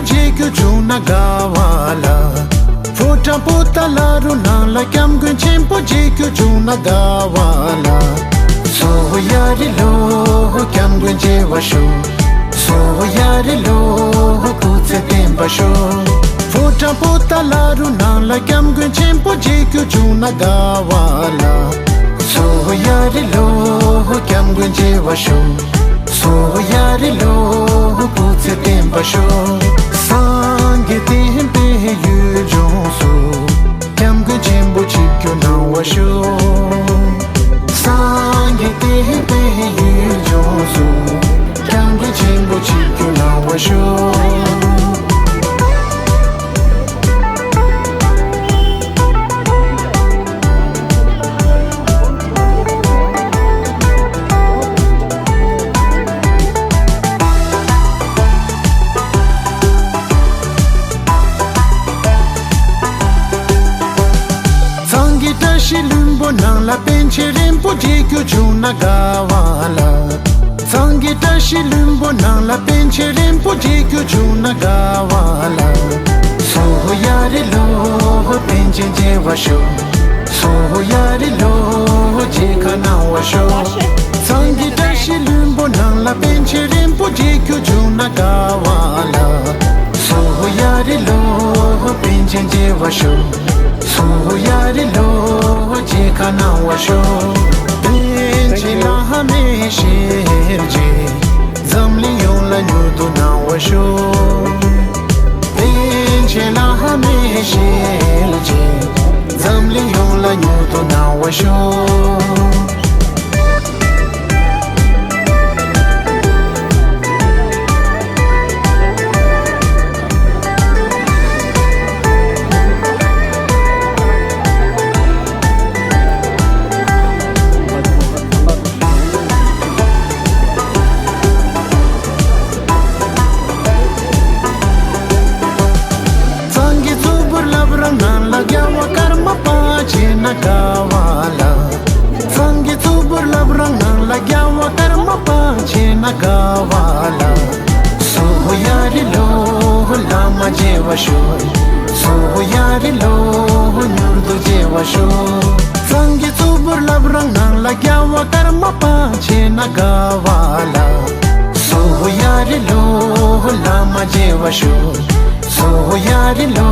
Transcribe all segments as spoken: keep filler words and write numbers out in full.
མཇལ་རྒྱུ་བྱུང་ན་དགའ་བ་ལ། ཕོ་བྲང་པོ་ཏཱ་ལ་རུ་ནང་ལ་སྐྱབས་མགོན་ཆེན་པོ་མཇལ་རྒྱུ་བྱུང་ན་དགའ་བ་ལ། སོ་ཧོ་ཡ་རི་ལོ་ཧོ་སྐྱབས་མགོན་མཇལ་བར་ཤོག་སོ་ཧོ་ཡ་རི་ལོ་ཧོ་སྐུ་ཚེ་བརྟན་པར་ཤོག་ཕོ་བྲང་པོ་ཏཱ་ལ་རུ་ནང་ལ་སྐྱབས་མགོན་ཆེན་པོ་མཇལ་རྒྱུ་བྱུང་ན་དགའ་བ་ལ། སོ་ཧོ་ཡ་རི་ལོ་ཧོ་སྐྱབས་མགོན་མཇལ་བར་ཤོག་སོ་ཧོ་ཡ་རི་ལོ་ཧོ་སྐུ་ཚེ་བརྟན་པར་ཤོག་སངས་རྒྱས་བསྟན་པའི་ཡུལ་ལྗོངས་སུ། སྐྱབས་མགོན་ཆེན་པོ་ཆིབས་བསྒྱུར་གནང་བར་ཤོག་སངས་རྒྱས་བསྟན་པའི་ཡུལ་ལྗོངས་སུ། སྐྱབས་མགོན་ཆེན་པོ་ཆིབས་བསྒྱུར་གནང་བར་ཤོག་གཙང་གི་བཀྲ་ཤིས་ལྷུན་པོ་ནང་ལ་པཎ་ཆེན་རིན་པོ་ཆེ་མཇལ་རྒྱུ་བྱུང་ན་དགའ་བ་ལ། གཙང་གི་བཀྲ་ཤིས་ལྷུན་པོ་ནང་ལ་པཎ་ཆེན་རིན་པོ་ཆེ་མཇལ་རྒྱུ་བྱུང་ན་དགའ་བ་ལ། སོ་ཧོ་ཡ་རི་ལོ་ཧོ་པཎ་ཆེན་མཇལ་བར་ཤོག་སོ་ཧོ་ཡ་རི་ལོ་ཧོ་མཇལ་ཁ་གནང་བར་ཤོག་གཙང་གི་བཀྲ་ཤིས་ལྷུན་པོ་ནང་ལ་པཎ་ཆེན་རིན་པོ་ཆེ་མཇལ་རྒྱུ་བྱུང་ན་དགའ་བ་ལ། སོ་ཧོ་ཡ་རི་ལོ་ཧོ་པཎ་ཆེན་མཇལ་བར་ཤོག་སོ་ཧོ་ཡ་རི་ལོ་ཧོ་མཇལ་ཁ་གནང་བར་ཤོག་པཎ་ཆེན་བླ་མའི་ཞལ་མཇལ། འཛམ་གླིང་ཡོངས་ལ་མྱུར་དུ་གནང་བར་ཤོག་པཎ་ཆེན་བླ་མའི་ཞལ་མཇལ། འཛམ་གླིང་ཡོངས་ལ་མྱུར་དུ་གནང་བར་ཤོག་གཙང་གི་གཙུག་ཕུད་བླ་བྲང་ནང་ལ་རྒྱལ་བ་ཀརྨ་པ་མཇལ་ན་དགའ་བ་ལ། གཙང་གི་གཙུག་ཕུད་བླ་བྲང་ནང་ལ་རྒྱལ་བ་ཀརྨ་པ་མཇལ་ན་དགའ་བ་ལ། སོ་ཧོ་ཡ་རི་ལོ་ཧོ་བླ་མ་མཇལ་བར་ཤོག་སོ་ཧོ་ཡ་རི་ལོ་ཧོ་མྱུར་དུ་མཇལ་བར་ཤོག་གཙང་གི་གཙུག་ཕུད་བླ་བྲང་ནང་ལ་རྒྱལ་བ་ཀརྨ་པ་མཇལ་ན་དགའ་བ་ལ། སོ་ཧོ་ཡ་རི་ལོ་ཧོ་བླ་མ་མཇལ་བར་ཤོག་སོ་ཧོ་ཡ་རི་ལོ་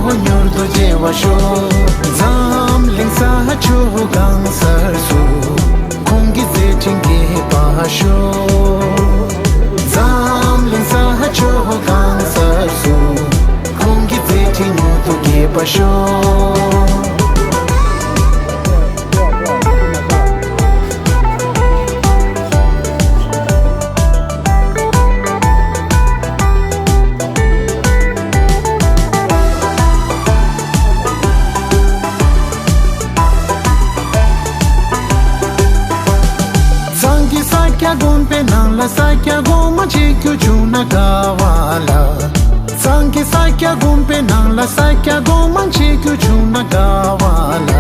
ཧོ་མྱུར་དུ་མཇལ་བར་ཤོག་འཛམ་གླིང་ས་ཕྱོགས་གང་སར་སུ། ཁོང་གི་མཛད་འཕྲིན་རྒྱས་པར་ཤོག་འཛམ་གླིང་ས་ཕྱོགས་གང་སར་སུ། ཁོང་གི་མཛད་འཕྲིན་མྱུར་དུ་རྒྱས་པར་ཤོག་གཙང་གི་ས་སྐྱ་དགོན་པའི་ནང་ལ་ས་སྐྱ་སྒོ་མང་མཇལ་རྒྱུ་བྱུང་ན་དགའ་བ་ལ། གཙང་གི་ས་སྐྱ་དགོན་པའི་ནང་ལ་ས་སྐྱ་སྒོ་མང་མཇལ་རྒྱུ་བྱུང་ན་དགའ་བ་ལ།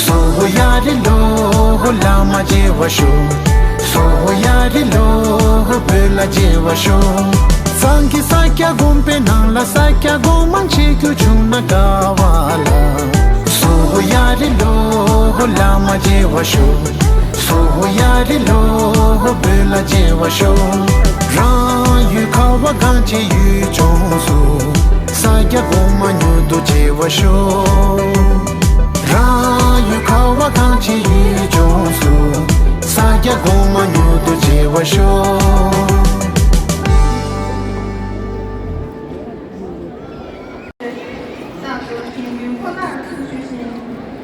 སོ་ཧོ་ཡ་རི་ལོ་ཧོ་བླ་མ་མཇལ་བར་ཤོག་སོ་ཧོ་ཡ་རི་ལོ་ཧོ་བོད་ལ་མཇལ་བར་ཤོག་གཙང་གི་ས་སྐྱ་དགོན་པའི་ནང་ལ་ས་སྐྱ་སྒོ་མང་མཇལ་རྒྱུ་བྱུང་ན་དགའ་བ་ལ། སོ་ཧོ་ཡ་རི་ལོ་ཧོ་བླ་མ་མཇལ་བར་ཤོག་སོ་ཧོ་ཡ་རི་ལོ་ཧོ་བོད་ལ་མཇལ་བར་ཤོག་རང་ཡུལ་ཁ་བ་གངས་ཅན་ཡུལ་ལྗོངས་སུ། ས་སྐྱ་གོང་མ་མྱུར་དུ་མཇལ་བར་ཤོག་རང་ཡུལ་ཁ་བ་གངས་ཅན་ཡུལ་ལྗོངས་སུ། ས་སྐྱ་གོང་མ་མྱུར་དུ་མཇལ་བར་ཤོག་བསམ་དུ་དྲན་རྒྱུ་ཁོ་ནར་ཐུགས་ཞུ་ཞིང་།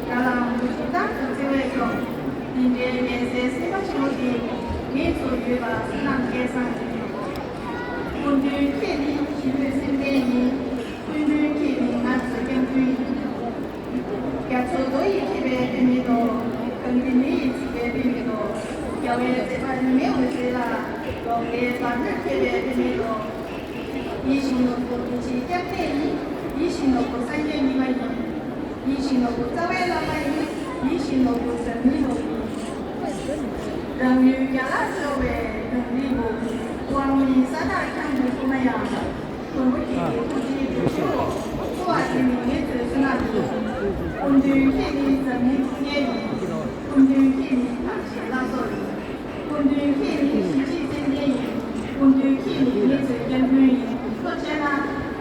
རང་ལའང་མུ་བཞི་ལྟར་དུ་བརྩེ་བས་སྐྱོང་། འདི་འདྲའི་ངལ་སེལ་སེམས་དཔའ་ཆེན་པོ་དེ། ངེད་ཚོར་ཡོད་པ་བསོད་ནམས་སྐལ་བཟང་ཡིན། སྐུ་མདུན་ཁྱེད་ནི་ཞི་ལྷོད་སེམས་ལྡན་ཡིན། སྐུ་མདུན་ཁྱེད་ནི་ང་ཚོའི་སྐྱབས་མགོན་ཡིན། རྒྱ་མཚོ་རྡོ་ཡིས་འཁྱིལ་བའི་བུད་མེད་ལོ། གངས་ཏི་མེ་ཡིས་འཚིག་པའི་བུད་མེད་ལོ། རྒྱལ་བའི་མཛད་པ་རིས་མེད་འོད་ཟེར་ལ། ལོ་ཟླའི་འབར་མོས་འཁྱིལ་བའི་བུད་མེད་ལོ། ཡིད་བཞིན་ནོར་བུ་མི་ཕྱེད་སྐྱབས་གནས་ཡིན། ཡིད་བཞིན་ནོར་བུ་སངས་རྒྱས་ཉི་མ་ཡིན། ཡིད་བཞིན་ནོར་བུ་རྩ་བའི་བླ་མ་ཡིན། ཡིད་བཞིན་ནོར་བུ་འཛམ་གླིང་ནོར་བུ་ཡིན། རང་ཡུལ་རྒྱ་ལ་སྐྱོ་བའི་གངས་རི་བོ། དབང་མིན་ས་བདག་འཁྱམས་པའི་ཁུག་མ་ཡང་། མགོན་པོ་ཁྱེད་ཀྱི་ཐུགས་རྗེའི་འདུན་པ་འོ། འཚོ་བ་དེ་ནི་ངེད་ཚོའི་བསོད་ནམས་ཡིན། སྐུ་མདུན་ཁྱེད་ནི་འཛམ་གླིང་སྤྲུལ་རྒྱལ་ཡིན། སྐུ་མདུན་ཁྱེད་ནི་གངས་ཅན་ལྷ་ཚོགས་ཡིན། སྐུ་མདུན་ཁྱེད་ནི་གཞིས་བྱེས་ཙན་དན་ཡིན། སྐུ་མདུན་ཁྱེད་ནི་ངེད་ཚོའི་སྐྱབས་མགོན་ཡིན། ཐུགས་རྗེ་གནང་། ཨ།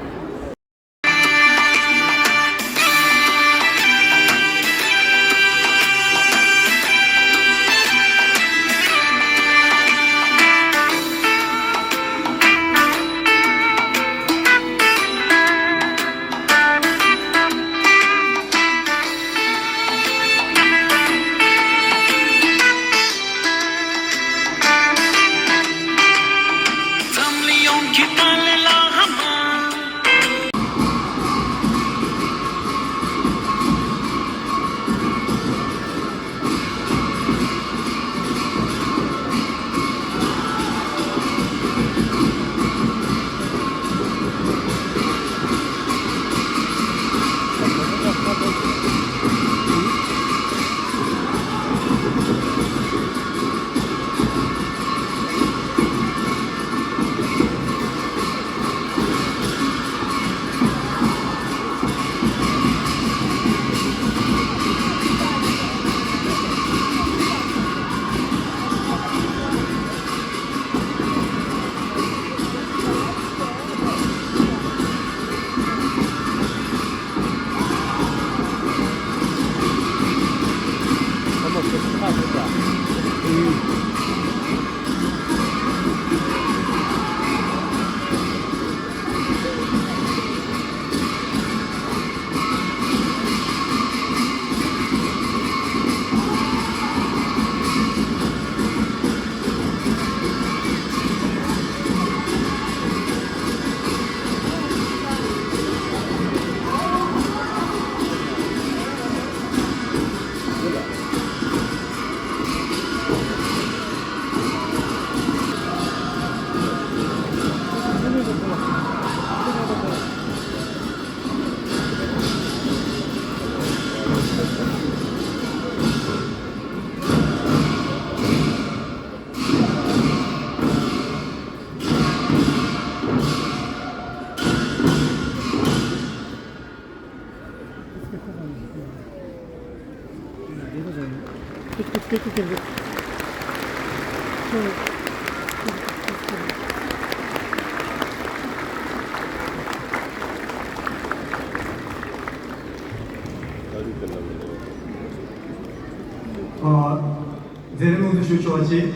མཛད་རིམ་དབུ་འཛུགས་ཞུ་ཆོག་པ་བྱེད།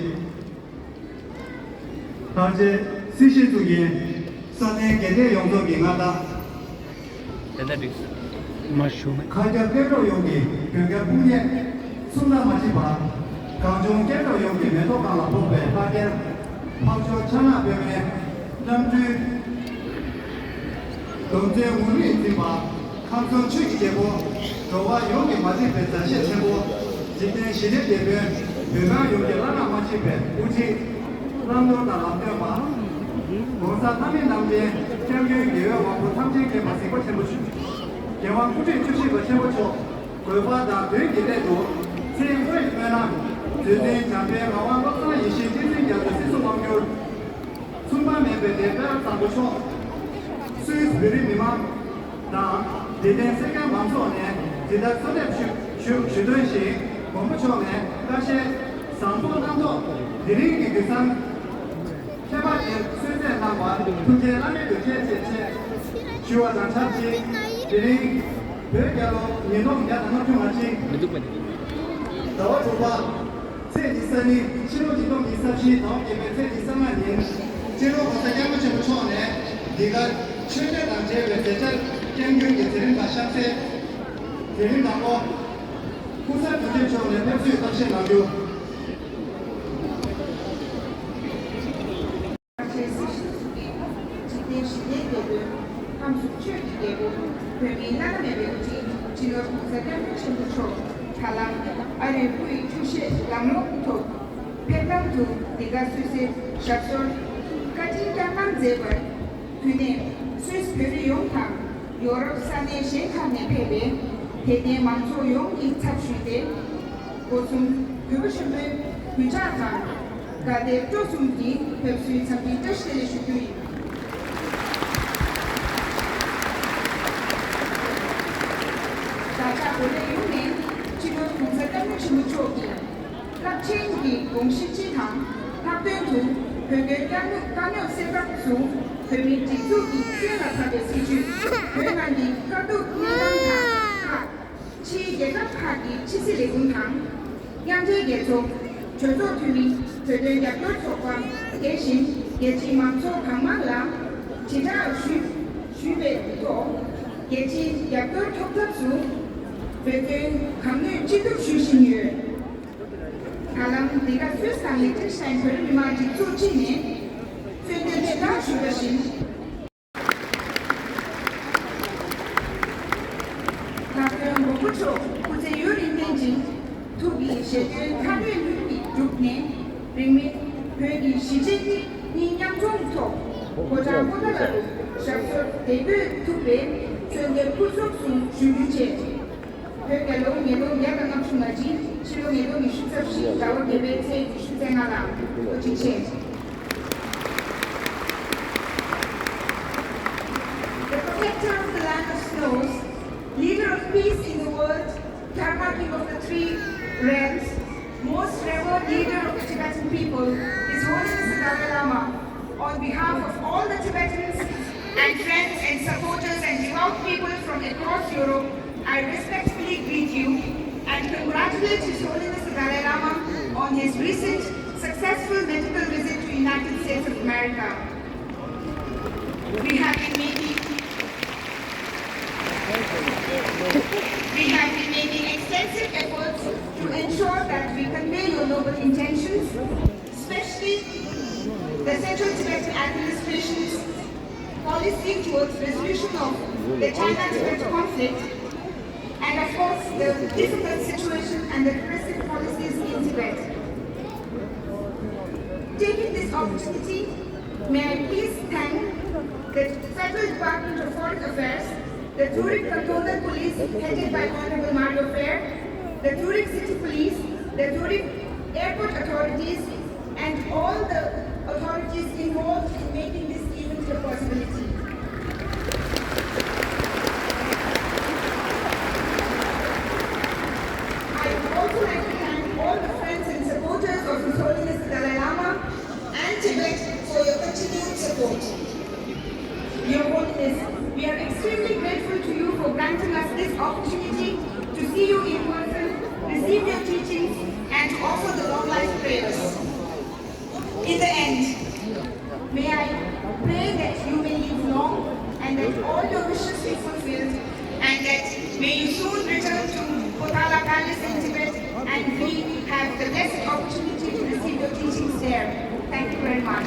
ད་རྗེས་སྲིད་ཞིའི་གཙུག་རྒྱན། ས་གནས་དགེ་ལྡན་ཡོངས་རྫོགས་ཀྱི་མངའ་བདག་དེ་ནས་འགྲིག་སོང་། མ་ཞུ་མེད། མཁའ་ཁྱབ་སྐྱེ་འགྲོ་ཡོངས་ཀྱི་མགོན་སྐྱབས་དཔུང་གཉེན། མཚུངས་ཟླ་མ་མཆིས་པ། གངས་ལྗོངས་སྐྱེ་འགྲོ་ཡོངས་ཀྱི་མེ་ཏོག་གང་ལ་ཕོག་པའི་ལྷ་རྒྱལ། འཕགས་མཆོག་ཕྱག་ན་པདྨའི་རྣམ་སྤྲུལ། སྡོམ་བརྩོན་ངུར་སྨྲིག་འཛིན་པ། ཁམས་གསུམ་ཆོས་ཀྱི་རྒྱལ་པོ། འགྲོ་བ་ཡོངས་ཀྱི་མ་བསྒྲིགས་པའི་མཛའ་བཤེས་ཆེན་པོ། འཇིག་རྟེན་ཞི་བདེའི་དེད་དཔོན། བོད་ཁམས་ཡོངས་ཀྱི་བླ་ན་མ་མཆིས་པའི་དབུ་ཁྲིད། བླང་དོར་དང་ལམ་སྟོན་པ། ༸གོང་ས་ལྷ་མིའི་རྣམ་འདྲེན་སྐྱབས་མགོན་དགེ་བའི་དབང་པོ་ཐམས་ཅད་མཁྱེན་པ་གཟིགས་པ་ཆེན་པོ་མཆོག་རྒྱལ་དབང་སྐུ་ཕྲེང་བཅུ་བཞི་པ་ཆེན་པོ་མཆོག་དགོས་པ་དང་དོན་གྱི་སླད་དུ། ཚེ་དངོས་སྨོན་ལམ། མཛོད་བཙུན་འཇམ་དཔལ་ངག་དབང་བློ་བཟང་ཡེ་ཤེས་ཐུགས་འཛིན་རྒྱ་མཚོའི་གཟིགས་སུ་དབང་བསྒྱུར། མཚུངས་པ་མེད་པའི་དེ་དཔལ་བཟང་པོ་མཆོག་སུད་སི་བོད་རིགས་མི་མང་དང་། དད་ལྡན་སེར་སྐྱ་མང་ཚོགས་ནས་ཇི་ལྟར་གསོལ་འདེབས་ཞུ་ཞུ་ཞུ་དོན་བཞིན། མགོན་པོ་མཆོག་ནས་བཀའ་བཞིན་བཟང་པོ་རྣམ་རྟོག་དེ་རིང་གི་དུས་བཟང་ཁྱད་པར་ཅན་གསོལ་སྩལ་གནང་བར་ཐུགས་རྗེ་བླ་མེད་དུ་བཀྲ་ཤིས་བདེ་ལེགས་ཞུ་བ་དང་ཆབས་ཅིག་དེ་རིང་བོད་རྒྱལ་ལོ་ཉིས་སྟོང་བརྒྱ་དང་ལྔ་བཅུ་ང་གཅིག་མི་འདུག་པ་ནི། ཟླ་བ་དྲུག་པ། ཚེས་ཉི་ཤུ་རྩ་གཉིས། ཕྱི་ལོ་ཉིས་སྟོང་ཉི་ཤུ་རྩ་བཞི་ཟླ་བ་བརྒྱད་པའི་ཚེས་ཉི་ཤུ་རྩ་ལྔ་ཉིན། སྤྱི་ནོར་༸གོང་ས་༸སྐྱབས་མགོན་ཆེན་པོ་མཆོག་ནས་འདི་གར་ཆོས་འབྲེལ་དང་འབྲེལ་བའི་མཛད་འཆར་བསྐྱང་རྒྱུའི་གི་མཛད་རིམ་དང་གཤམ་གསལ། མཛད་རིམ་དང་པོ། སྐུ་གསར་དོན་གཅོད་མཆོག་ནས་ཕེབས་བསུའི་གཏམ་བཤད་གནང་རྒྱུ། ཆེན་སྲིད་ཞུ་ཚུགས་ཀྱིས། འཇིག་རྟེན་ཞི་བདེའི་དེད་དཔོན། ཁམས་གསུམ་ཆོས་ཀྱི་རྒྱལ་པོ། བོད་མིའི་བླ་ན་མེད་པའི་དབུ་ཁྲིད་སྤྱི་ནོར་༸གོང་ས་༸སྐྱབས་མགོན་ཆེན་པོ་མཆོག་ད་ལམ་ཨ་རིར་སྐུ་ཡི་འཁྲུལ་བཤད་ལམ་ལྷོང་ཐོག་ཕེབས་ཐང་དུ་འདི་ག་སུད་སིར་ཞབས་སོར་བཀའ་དྲིན་བསྐྱངས་གནང་མཛད་པར། དུས་ནས་སུད་སི་བོད་རིགས་ཡོངས་དང་ཡོ་རོབ་ས་གནས་གཞན་ཁག་ནས་ཕེབས་པའི་དད་ལྡན་མང་ཚོགས་ཡོངས་ཀྱི་ཚབ་ཞུས་ཏེ། སྒོ་གསུམ་གུས་པ་ཆེན་པོས་གུས་ཕྱག་དང་དགའ་དད་སྤྲོ་གསུམ་གྱིས་ཕེབས་བསུའི་འཚམས་འདྲིའི་བཀྲ་ཤིས་བདེ་ལེགས་ཞུ་རྒྱུ་ཡིན། ས་གོ་ལའི་ཡུལ་ནས་སྤྱི་ནོར་༸གོང་ས་༸སྐྱབས་མགོན་ཆེན་པོ་མཆོག་གི་རླབས་ཆེན་གྱི་དགོངས་གཞི་སྤྱི་དང་ལྷག་དོན་དུ་བོད་དོན་དཀའ་རྙོག་དཀའ་རྙོག་སེལ་ཐབས་སུ་བོད་མིའི་སྒྲིག་འཛུགས་ཀྱི་བཙན་ལ་ཕབ་པའི་སྲིད་བྱུས། བོད་ནང་གི་དཀའ་སྡུག་གནས་སྟངས་དང་ཁག་ཕྱིའི་རྒྱལ་ཁབ་ཁག་གི་ཕྱི་སྲིད་ལས་ཁུངས་དང་། མཉམ་འབྲེལ་རྒྱལ་ཚོགས། གྲོས་ཚོགས་འཐུས་མི། བོད་དོན་རྒྱབ་སྐྱོར་ཚོགས་པ། དེ་བཞིན་རྒྱལ་སྤྱིའི་མང་ཚོགས་གང་མང་ལ་དྲིལ་བསྒྲགས་ཞུས་ཞུས་པའི་ཐོག་རྒྱལ་སྤྱིའི་རྒྱབ་སྐྱོར་ཐོབ་ཐབས་སུ་འབད་བརྩོན་གང་ནུས་ཅི་ཐུབ་ཞུ་བཞིན་ཡོད། ད་ལམ་འདི་ག་སུད་སི་དང་ལིག་ཏེན་ཤི་ཏན་བོད་རིགས་མི་མང་སྒྲིག་འཛུགས་སྤྱི་ནས་གསོལ་འདེབས་དྲིལ་བསྒྲགས་ཞུས་པ་བཞིན། ལྷག་དོན་མགོན་པོ་མཆོག་སྐུ་ཚེ་ཡུན་རིང་བརྟན་ཅིང་། ཐུགས་ཀྱི་བཞེད་དོན་མཐའ་འཁྱོལ་ལྷུན་གྱིས་གྲུབ་ནས། རིང་མིན་བོད་ཀྱི་གཞིས་བྱེས་གཉིས་མཉམ་འཛོམས་ཐོག་ཕོ་བྲང་པོ་ཏཱ་ལ་རུ་ཞབས་སོར་བདེ་འགོད་ཐུབ་པའི་གསོལ་འདེབས་སྐུ་གཟུགས་སུ་ཞུ་རྒྱུ་བཅས། བོད་རྒྱལ་ལོ་ཉིས་སྟོང་བརྒྱ་དང་ལྔ་བཅུ་ང་གཅིག་ཕྱི་ལོ་ཉིས་སྟོང་ཉི་ཤུ་རྩ་བཞི་ཟླ་བ་བརྒྱད་པའི་ཚེས་ཉི་ཤུ་རྩ་ལྔ་ལ་གོ་སྒྲིག་བྱས། The protector of the land of snows, leader of peace in the world, Dharma king of the three realms, most revered leader of the Tibetan people, His Holiness the Dalai Lama, on behalf of all the Tibetans and friends and supporters and devout people from across Europe, I respectfully greet you and congratulate His Holiness the Dalai Lama on his recent successful medical visit to United States of America. We have been making, we have been making extensive efforts to ensure that we convey your noble intentions, especially the Central Tibetan Administration's policy towards resolution of the China-Tibet conflict, and of course, the difficult situation and the repressive policies in Tibet. Taking this opportunity, may I please thank the Federal Department of Foreign Affairs, the Zurich Cantonal Police, headed by Honorable Mario Fehr, the Zurich City Police, the Zurich Airport authorities, and all the authorities involved in making this event a possibility. I would also like to thank all the friends and supporters of His Holiness the Dalai Lama and Tibet for your continued support. Your Holiness, we are extremely grateful to you for granting us this opportunity to see you in person, receive your teachings, and to offer the long life prayers. In the end, may I pray that you may live long and that all your wishes be fulfilled, and that may you soon return to Potala Palace in Tibet, and we have the blessed opportunity to receive your teachings there. Thank you very much.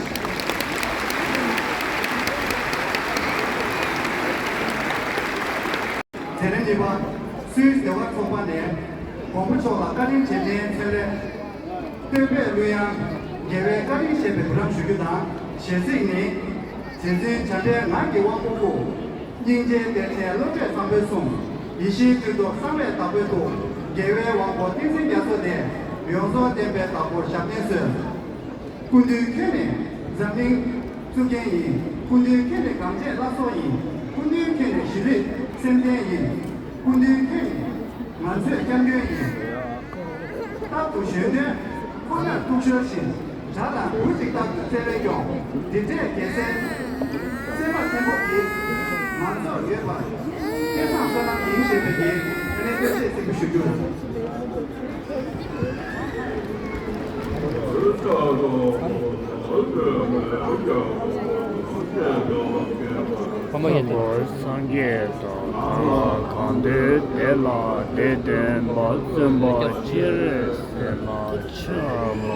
མཛད་རིམ་གཉིས་པ། སུད་སི་བདེ་བ་ཚོགས་པ་ནས་མགོན་པོ་མཆོག་ལ་བཀའ་དྲིན་རྗེས་དྲན་ཚོན་ལས། བསྟོད་པའི་གླུ་དབྱངས། རྒྱལ་བའི་བཀའ་དྲིན་ཞེས་པའི་བརྒྱུད་རམ་ཞུ་རྒྱུ་དང་། གཞས་ཚིག་ནི། རྗེ་བཙུན་འཇམ་དཔལ་ངག་གི་དབང་པོ་སྐུ། སྙིང་རྗེའི་གཏེར་ཆེན་བློ་གྲོས་བཟང་པོའི་གསུང་། ཡེ་ཤེས་སྤྲུལ་ཐོག་གསང་བའི་བདག་པོའི་ཐུགས། རྒྱལ་བའི་དབང་པོ་བསྟན་འཛིན་རྒྱ་མཚོ་ནས། ཡོངས་རྫོགས་བསྟན་པའི་བདག་པོར་ཞབས་བརྟན་གསོལ། སྐུ་མདུན་ཁྱོད་ནི་འཛམ་གླིང་གཙུག་རྒྱན་ཡིན། སྐུ་མདུན་ཁྱོད་ནི་གངས་ཅན་བླ་སྲོག་ཡིན། སྐུ་མདུན་ཁྱོད་ནི་ཤེས་རིག་སེམས་ལྡན་ཡིན། སྐུ་མདུན་ཁྱོད་ནི་ང་ཚོའི་སྐྱབས་མགོན་ཡིན། རྟག་ཏུ་གཞོན་དོན་ཁོ་ནར་ཐུགས་ཤོར་བཞིན། དགྲ་དང་བུ་གཅིག་ལྟར་དུ་བརྩེ་བས་སྐྱོང་། འདི་འདྲའི་རྒྱལ་སྲས་བརྩེ་བ་ཆེན་པོ་འདི་ང་ཚོར་ཡོད་པར་སྐལ་བཟང་བསོད་ནམས་ཡིན་ཞེས་པའི་འདི་ཨ་ནེ་བསྟོད་ཚིག་ཚིག་པོ་ཞུ་རྒྱུ། སངས་རྒྱས་དང་གང་ལ་གང་འདུལ་དེ་ལ་དེ་བསྟན་པ། བཙུན་པ་སྤྱིར་སེམས་ལ་ཆགས་མ།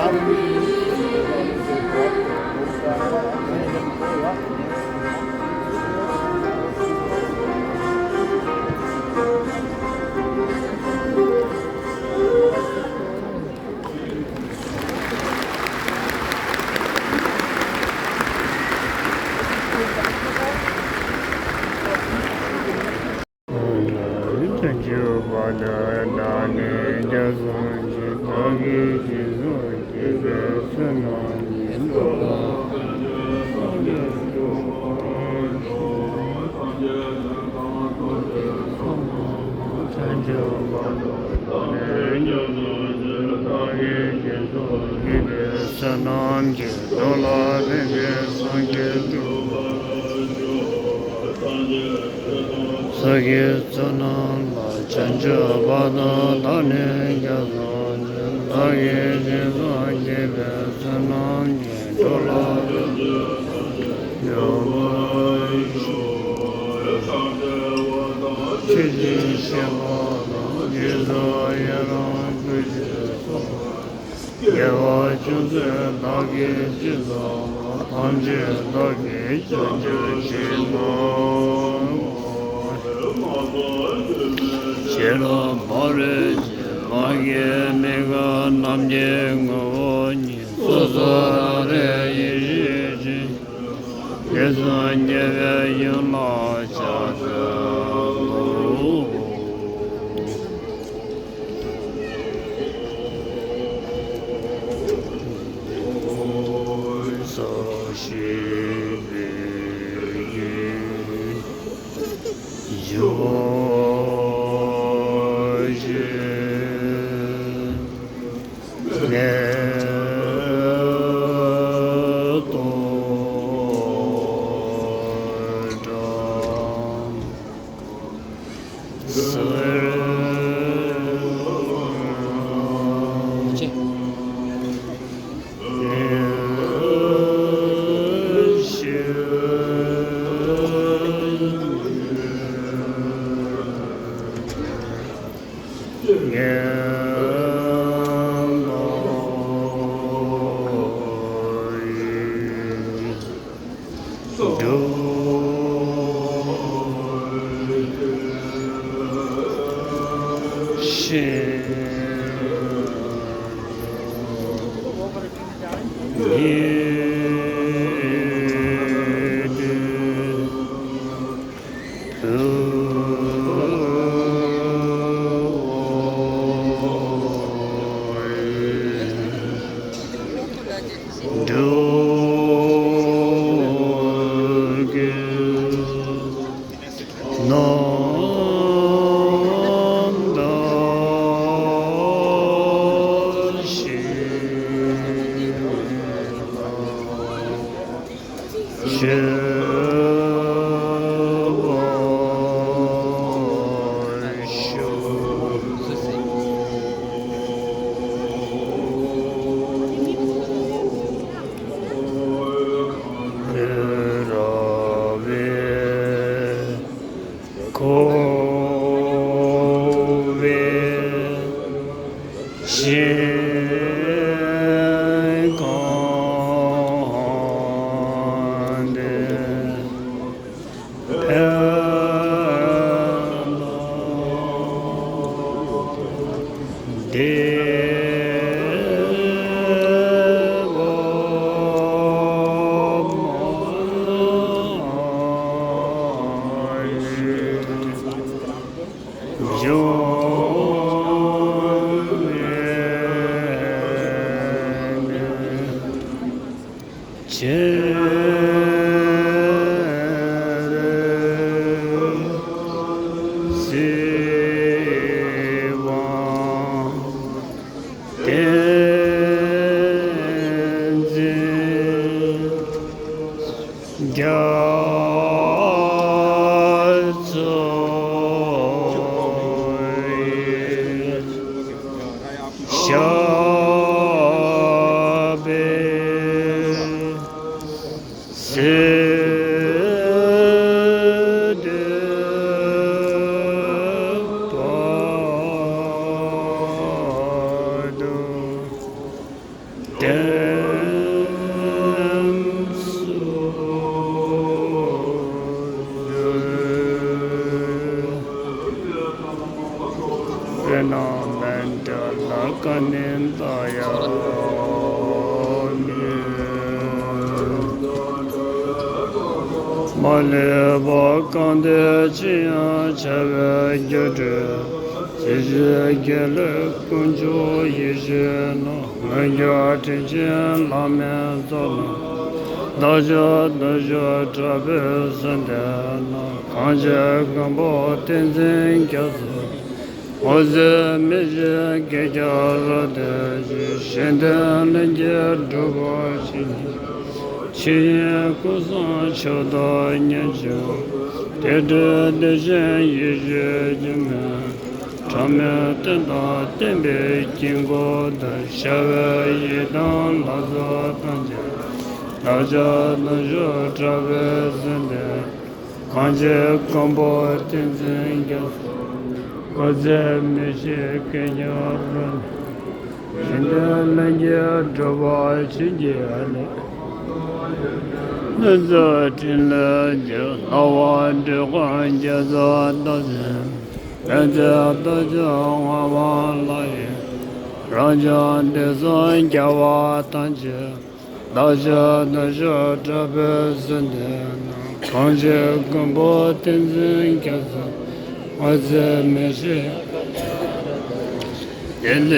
བྱང་ཆུབ་བར་དུ་བདག་ནི་བརྒྱ་སངས་རྒྱས། བདག་གིས་ཞིང་སོགས་བགྱིས་པའི་བསོད་ནམས་ཀྱིས། འགྲོ་ལ་ཕན་ཕྱིར་སངས་རྒྱས་འགྲུབ་པར་ཤོག། ཐམས་ཅད་ཀྱང་ཐམས་ཅད་ཀྱང་ཐམས་ཅད་ཀྱང་བྱང་ཆུབ་བར་དུ་བདག་ནི་བརྒྱ་སངས་རྒྱས། བདག་གིས་ཞིང་སོགས་བགྱིས་པའི་བསོད་ནམས་ཀྱིས། འགྲོ་ལ་ཕན་ཕྱིར་སངས་རྒྱས་འགྲུབ་པར་ཤོག། ཐམས་ཅད་ཀྱང་ཐམས་ཅད་ཀྱང་བདག་གིས་བསོད་ནམས་ལ། བྱང་ཆུབ་བར་དུ་བདག་ནི་བརྒྱ་སངས་རྒྱས། བདག་གིས་ཞིང་སོགས་བགྱིས་པའི་བསོད་ནམས་ཀྱིས། འགྲོ་ལ་ཕན་ཕྱིར་སངས་རྒྱས་འགྲུབ་པར་ཤོག། ཆོས་ཀྱི་ཤེས་པ་དང་། རྗེས་སུ་ཡི་རང་བསྐུལ་ཞིང་གསོལ། དགེ་བ་ཅུང་ཟད་བདག་གིས་ཅི་བསགས་པ། ཐམས་ཅད་བདག་གིས་ཀྱང་ཕྱིར་མ་གཏོགས། ཤེས་རབ་ཕ་རོལ་ཕྱིན་མ་སྐྱེས་མི་ཁ། ནམ་མཁའི་ངོ་བོ་ཉིད། སོ་སོར་རང་རེ་ཡེ་ཤེས་ཤིང་། དེ་བཞིན་གཤེགས་པའི་ཡུམ་ལ་ཕྱག་འཚལ་ལོ། ལ་བཀའ་ནི་བཏགས་ཡང་མེད། མ་ལུས་པ་གང་དེ་ཅི་ཡང་བྱ་བའི་རྒྱུར་གྲོལ། ཇི་ཞིག་དགེ་ལེགས་དཀོན་མཆོག་ཡིད་བཞིན་ནོར། འོན་ཀྱང་དྲིན་ཅན་བླ་མའི་ཚོགས་ལ། བདག་ཅག་དུད་འགྲོ་དྲག་པོས་གཟིར་འདོད་ན། གང་བྱེད་མགོན་པོ་བསྟན་འཛིན་རྒྱ་མཚོ། འོད་ཟེར་མེ་བཞིན་སྐད་ཀྱང་རབ་བརྡོལ་ཅིག་གཞན་དོན་ལྷན་སྐྱེས་འགྲུབ་པར་བྱིན་གྱིས། ཕྱི་ཡི་ཀུན་བཟང་མཆོག་དང་མཉམ་བཞུགས། དེ་འཕྲོས་བདེ་ཆེན་ཡེ་ཤེས་སྒྱུ་མའི་ཕྲ་མོའི་སྟོན་དང་བསྟན་པའི་དཀྱིལ་འཁོར་དུ། ཞར་བའི་ཡི་དམ་ལྷ་ཚོགས་ཐམས་ཅད། བདག་ཅག་དུད་འགྲོ་དྲག་པོས་གཟིར་འདོད། གང་བྱེད་མགོན་པོ་བསྟན་འཛིན་རྒྱ་མཚོ། འོད་ཟེར་མེ་བཞིན་སྐད་ཀྱང་རབ། གཞན་དོན་ལྷན་སྐྱེས་འགྲུབ་པར་བྱིན་གྱིས་བརླབ། ལྷུན་རྫོགས་ཕྲིན་ལས་རྒྱུད་ལྷ་བ་འདོད་དགོངས་རྒྱ་མཚོ་རྡོ་རྗེ། བོད་ཀྱི་རྡོ་རྗེ་ངག་དབང་ལྷ་ཡི། རབ་འབྱམས་ཏེ་སངས་རྒྱ་བ་ཐམས་ཅད། བདག་ཅག་དུད་འགྲོ་དྲག་པོས་གཟིར་འདོད་ན། གང་བྱེད་མགོན་པོ་བསྟན་འཛིན་རྒྱ་མཚོ། འོད་ཟེར་མེ་བཞིན། དེ་ལས་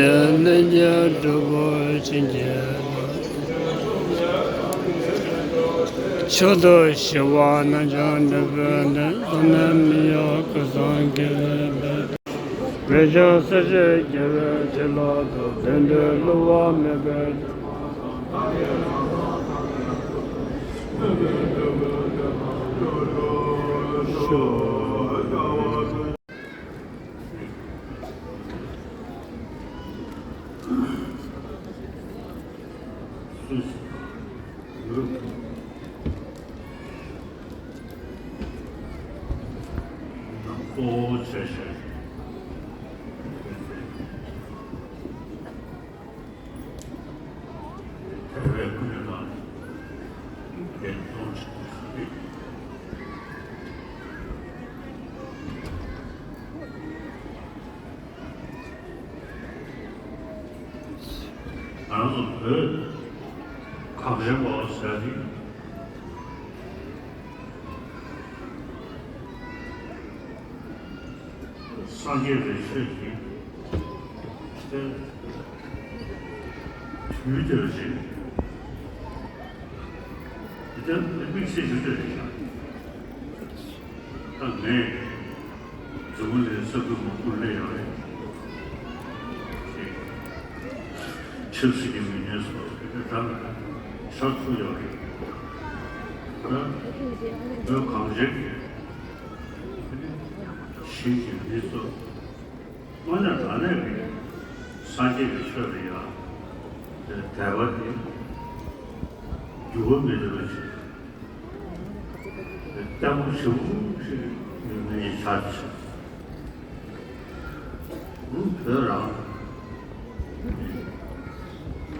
ལྷན་སྐྱེས་འགྲུབ་པར་བྱིན་གྱིས་བརླབ། མཆོག་ཏུ་ཞི་བ་རྣམ་བྱང་ནུས་པའི་གནས། ཟག་མེད་མི་གཡོ་ཀུན་བཟང་དགེ་བའི་དཔལ། འོད་ཆགས་སྲིད་ཞིའི་རྒྱལ་བའི་བྱིན་རླབས་དང་། བདེ་འགྲོའི་བསླུ་བ་མེད་པའི་གཙོ་བོ་བྱས་ཤིང་། དེ་བས་ཀུན་ལ་དེ་རྫོང་ཆེན་པོ་ཞིག་རེད། ང་རང་ཚོ་བོད་གངས་ཅན་པ་ཟེར་ཡ་དེ། སངས་རྒྱས་པའི་ཆོས་ཀྱི་དེ་དུས་དེར་བྱེད། དེ་ལྟར་དམིགས་བསལ་ཞུ་འདོད་རེད་ཤག་ད་ངས་འཛམ་བུ་གླིང་ས་ཁུལ་མང་པོར་སླེབས་ཡོད་རེད། ཆབ་སྲིད་ཀྱི་མི་སྣ་སོགས་དེ་འདྲ་ད་ལ་ཤར་ཚུར་ཡོད་རེད། ད་བོད་གངས་ཅན་གྱི་ཞིང་གི་མི་ཚོ་དངོས་གནས་དྲང་གནས་ཀྱི་སངས་རྒྱས་ཀྱི་ཆོས་ལ་ཡང་དད་པ་དེ་འགྱུར་བ་མེད་པ་ཞིག་ལྟད་མོ་ཞེ་པོ་ཞིག་ཡོད་མེད་ཆ་ཆེ། ཨུ་བོད་རང་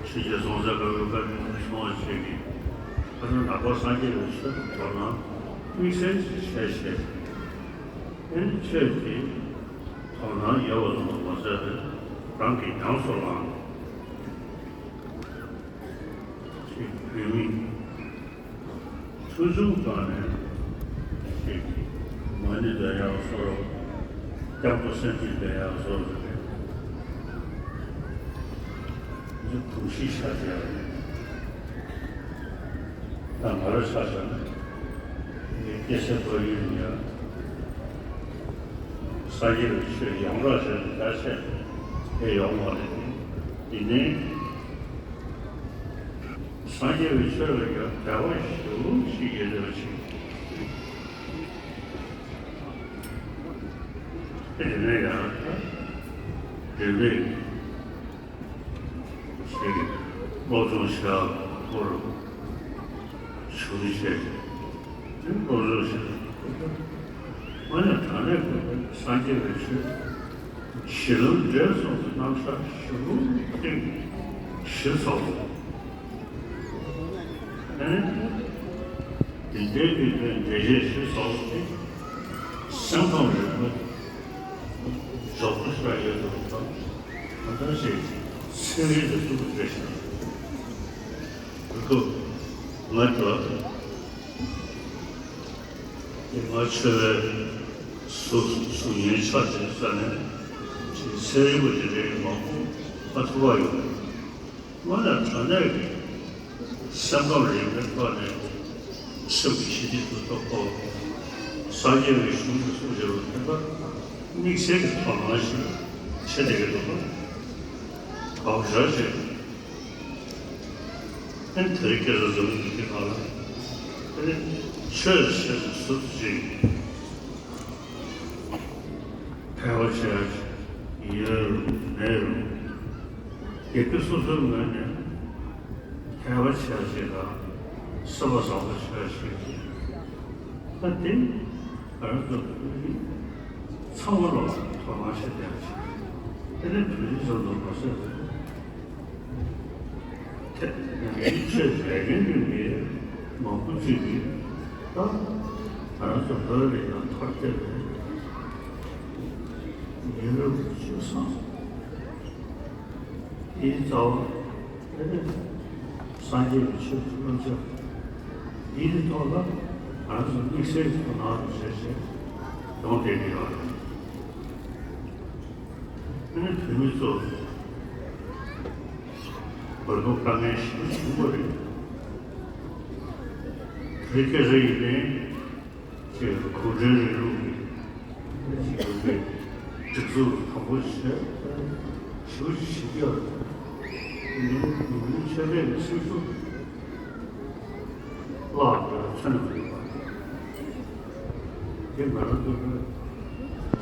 ཕྱི་རྒྱལ་སོང་ས་ག་བའི་བཀའ་དྲིན་ཆུང་བ་ཞིག་གིས་ཁ་སང་ནག་པ་སངས་རྒྱས་པའི་ཆོས་ཀྱི་དོ་སྣང་དམིགས་བསལ་ཞིག་བྱས་བྱས། ཨེ་ཆོས་ཀྱི་དོ་སྣང་ཡོད་པ་ཙམ་དུ་མ་ཟད་པའི་རང་གིས་ཉམས་སུ་བླངས། ཅིག་བོད་མི་ཆུང་ཆུང་སྒང་ནས་ཅིག་མ་ཎི་འདོན་ཡག་བཟོ་རོགས། སྐྱབས་འགྲོ་གསན་ཚུལ་འདོན་ཡག་བཟོ་རོགས་རེད། འདི་གོམས་གཤིས་ཤར་བྱས་རེད། ད་ང་རང་ཆ་བཞག་ན་ངའི་སྐྱེས་ས་ཕ་ཡུལ་ཡང་སངས་རྒྱས་པའི་ཆོས་ཡོངས་གྲགས་བྱས་ནས་ད་ཆ་དེ་ཡོང་བ་རེད། ཡིན་ནའི། སངས་རྒྱས་པའི་ཆོས་ལ་ཡང་དད་པ་ཞེ་པོ་ཞིག་ཡོད་པ་ཞིག་དེ་ནས་ཡང་རིག་གནས་ཞིག་སློབ་སྦྱོང་བྱ་སྐོར་ཞུ་བྱས། དེ་སློབ་སྦྱོང་བྱས། དངོས་གནས་དྲང་གནས་ཀྱི་སངས་རྒྱས་པའི་ཆོས་གཞི་ལམ་འབྲས་གསུམ་གྱི་རྣམ་གཞག་ཞེ་པོ་ཐེངས་བཞི་ཚར་སོང་། ཨེ། དེ་འདྲའི་གི་དོན་འགྲེལ་བཤད་ཞུས་ཚར་བ་དེ་སེམས་ཁམས་རིག་པ་འཇོག་པ་ཞིག་ཡོད་དུ་བཏང་། ད་ལྟ་ཞིག་ཚན་རིག་ལ་ཐུག་པ་རེད་ཤག་ཁོ་ང་ཚོ་དེ་སྔ་ཆོས་པའི་གཟུགས་གཟུགས་བརྙན་ཆགས་བྱས་ས་ནས་ཅིག་ཚན་རིག་པ་དེ་འདྲའི་མང་པོ་ཕ་ཐུག་པ་ཡོད། དངོས་གནས་དྲང་གནས་ཀྱི་སེམས་ཁམས་རིག་པའི་ཐོག་ནས་སེམས་ཀྱི་ཞི་བདེ་འདུ་ཐོག་ཁོ་སངས་རྒྱས་ཀྱི་གཞུང་གི་གསུང་བྱས་པ་ཕན་པ་དམིགས་བསལ་གྱི་དོ་སྣང་ཞིག་བྱེད་བསྡད་ཀྱི་འདུག་པ། བག་ཆགས་བྱས། ཨན་དེ་རིང་ཁ་སང་འཛམ་བུ་གླིང་འདི་སྒང་ལ་ཨ་ནི་ཆོས་ཟེར་ནས་སུ་ཞིག་འཕེལ་བ་བྱས་ཡོད་རུང་མེད་རུང་། དགེ་སྡིག་སོ་སོའི་ངོས་ནས་འཕེལ་བ་བྱས་ཞིག་དང་སེམས་པ་བཟང་པོ་བྱས་ཞིག་ད་དེ་ང་རང་ཚོ་ཚང་མ་ལ་དོ་སྣང་བྱེད་བསྡད་ཡ་ཞིག་དེ་ནས་བོད་རིགས་ཚོ་ལ་མ་ཟད་དེ་ཡང་ཡིག་ཆོས་ལས་འགན་ཡོད་མཁན་མང་པོ་ཅིག་གིས་ད་ང་རང་ཚོ་བོད་ལ་ཡང་ཐར་བསྡད་པའི་ཡིན་རུང་ཆོས་སང་དེའི་རྩ་བ་དེ་ནི་སངས་རྒྱས་ཀྱི་ཆོས་ཀྱི་བློ་ཆོས་འདིའི་ཐོག་ལ་ང་རང་ཚོ་དམིགས་བསལ་གྱི་དོ་སྣང་བྱས་བྱས་ཡོང་བསྡད་ཀྱི་ཡོད་རེད། ཨ་ནི་བོད་མི་ཚོ་བར་སྐབས་དཀའ་ངལ་ཞེ་པོ་ཆེན་པོ་རེད། བོད་སྐད་རེད་ཡིན་ནའི་ཅིག་གུང་ཁྲན་རིང་ལུགས་ཀྱི་ཅིག་ཡོད་པའི་སྒྲིག་འཛུགས་དམ་པོ་བྱས་ཞེ་པོ་ཅིག་བྱེད་ཀྱི་ཡོད་རེད། ཨ་ནི་ནང་མི་ཆོས་དད་ཀྱི་སེམས་ཤུགས་བརླག་འགྲོ་ཚོད་མ་ཡོད་པ། དེ་ང་རང་ཚོ་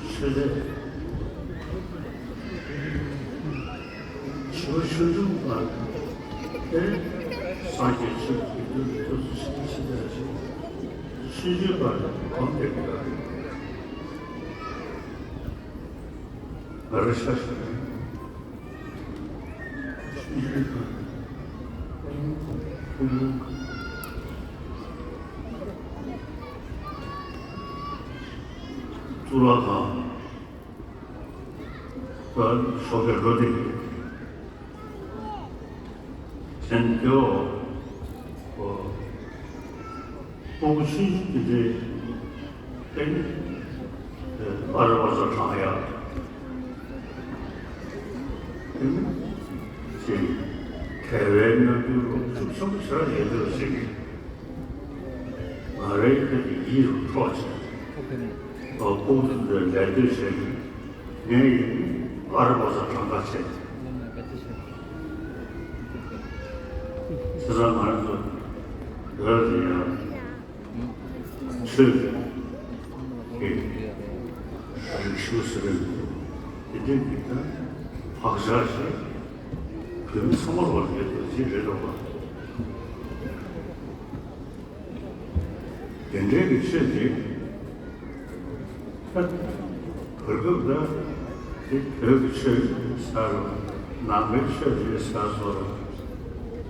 ཆོས་དད་ཞི་བ་ཆོས་འབྱུང་པ་དེ་སངས་རྒྱས་ཆོས་ཀྱི་རྒྱུད་སྡེ་སོ་སོ་ཞིག་ཕྱི་དར་ཞིག་ཆོས་བརྒྱུད་པ་གོམ་བསྡད་ཀྱི་ཡོད་རེད། ང་རང་ཤ་ཞིག་རེད། གཙུག་ལག་ཁང་། ད་ཞོགས་པའི་འགྲོ་དེ་དྲན་གྱི་འོ། སྤོ་བོ་ཆུང་ཆུང་དེ་འདྲའི་ཨ་ནི་ཨ་ར་བ་ས་དྲང་ཡག་ཨ་ནི་ཅིག་དལ་བའི་རྣམ་འགྱུར་ཤུགས་ཆེན་པོ་ཞིག་ཡོད་འདུག་ཅིག་ང་རའི་ཁ་གི་ཡིད་རུ་འཕྲོག་བྱས། ཨ་སྤོ་བོ་ཆུང་ཆུང་ལས་སྡོད་བྱས་ནས་ངས་ཡིན་ཨ་ར་བ་ས་དྲང་ག་བྱས། བྱས་ཙང་ང་རང་ཚོ་བོད་ལ་ཡང་ཆོས་ཀྱི་རིག་གཞུང་ཟེར་བའི་དེ་འདྲའི་མི་དང་བག་ཆགས་ཤིག་བོད་མི་ཚང་མ་ལོག་ཡོད་པ་ཅིག་རེད་འདུག་པ། དེ་འདྲའི་གི་ཆོས་དེ་ད་བར་སྐབས་ད་དེ་བོད་ཀྱི་ཆོས་ཟེར་རོ། ནང་པའི་ཆོས་རེད་ཟེར་སོ་རོ།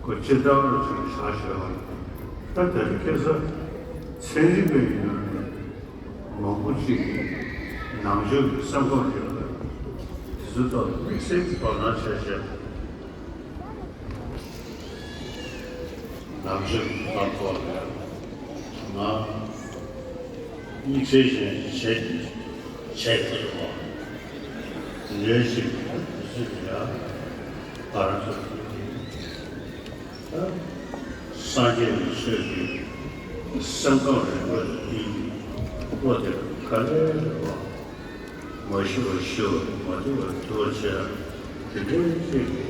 ཁོ་ཅི་ལྟ་བུར་ཅིག་བཞག་ཤོག་ད་དེ་རིང་ཁ་སང་ཚན་རིག་པའི་ཡིན་ན་མང་པོ་ཅིག་གིས་ནང་ཆོས་ཀྱི་བསམ་ཁམས་རེད་པ། དེ་ཚོ་ཐོག་དམིགས་བསལ་གྱི་དོ་སྣང་བྱས་བྱས། ནང་ཆོས་ཀྱི་ཐོག་ལ་ང་དམིགས་བསལ་ཅན་བྱེད་བྱེད་ཐུབ་པ་ལས་ཅིག་དུས་ཚོད་ཡ་བར་དུ་ད་སངས་རྒྱས་ཀྱི་ཆོས་ཀྱི་སེམས་ཁམས་རིག་པ་འདི་བློ་དེར་ག་ལེར་རེད་པ། མ་ཞུ་བར་ཞུ་བ། མ་བསྡུ་བར་བསྡུ་བ་བྱས། དེ་འདྲའི་ཅིག་གི་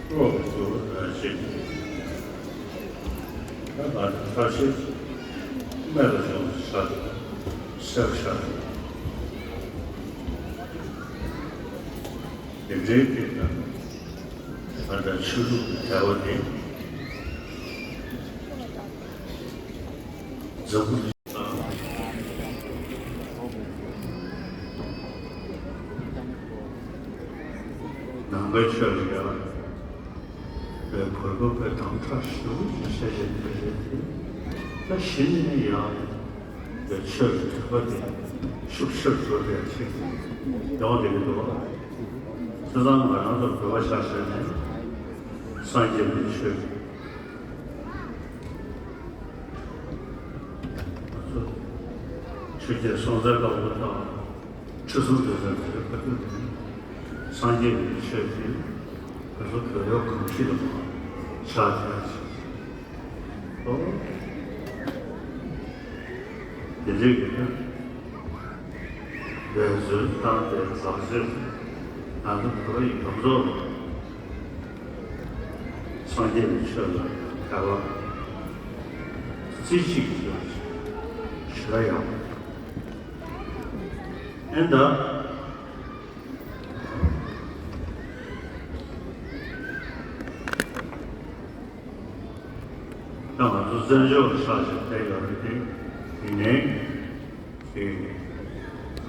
བློ་བསྡུ་བ་ཅིག་ད་ང་ཚོ་ཐབས་ཤེས་རྨད་ལ་བྱུང་བ་ཆགས་འདུག་སེམས་ཤར་འདུག་དེ་འདྲའི་ཅིག་དང་ད་ལྟ་ཆོས་ལུགས་ཀྱི་འབྲེལ་བ་དེ་འཛམ་བུ་གླིང་ནང་པའི་ཆོས་ལ་ཡང་བོད་པ་པའི་དམ་དྲག་ཞེ་པོ་ཅིག་བྱས་བྱས་བསྡད་རེད་དེ། ད་གཞི་ནས་ཡང་བོད་ཆོས་ལ་དད་པ་དེ་ཤུགས་ཆེར་འགྲོ་བའི་ཆེད་དུ་ཡོང་བསྡད་ཀྱི་འདུག་བྱས་ཙང་ང་རང་ཚོ་བོད་པ་ཆ་བཞག་ནས་སངས་རྒྱས་པའི་ཆོས། ང་ཚོ་ཆོས་རྒྱལ་སྲོང་བཙན་སྒམ་པོ་དང་ཁྲི་སྲོང་ལྡེ་བཙན་དེ་ཚོའི་བར་དུ་ནས་སངས་རྒྱས་པའི་ཆོས་དེ་ང་ཚོ་བོད་པའི་གོམས་གཤིས་ལ་ཆགས་བསྡད་ཅིག་ཨོ། དེ་འདྲའི་གི་ནི་འབད་བརྩོན་བཏང་སྟེ་ལག་རྗེས་ང་ཚོ་བོད་ཡིག་སྒྲོམ་ཚོགས་ལ་སངས་རྒྱས་ཀྱི་ཆོས་ལ་དད་པ་རྩེ་གཅིག་གིས་ཞེ་དྲག་ཡོད། ཨེ་ད། ད་ང་ཚོ་བཙན་བྱོལ་ལ་ཆགས་བཞག་བསྡད་ཡོད་རེད་དེ། ཡིན་ནའི་ཅིག་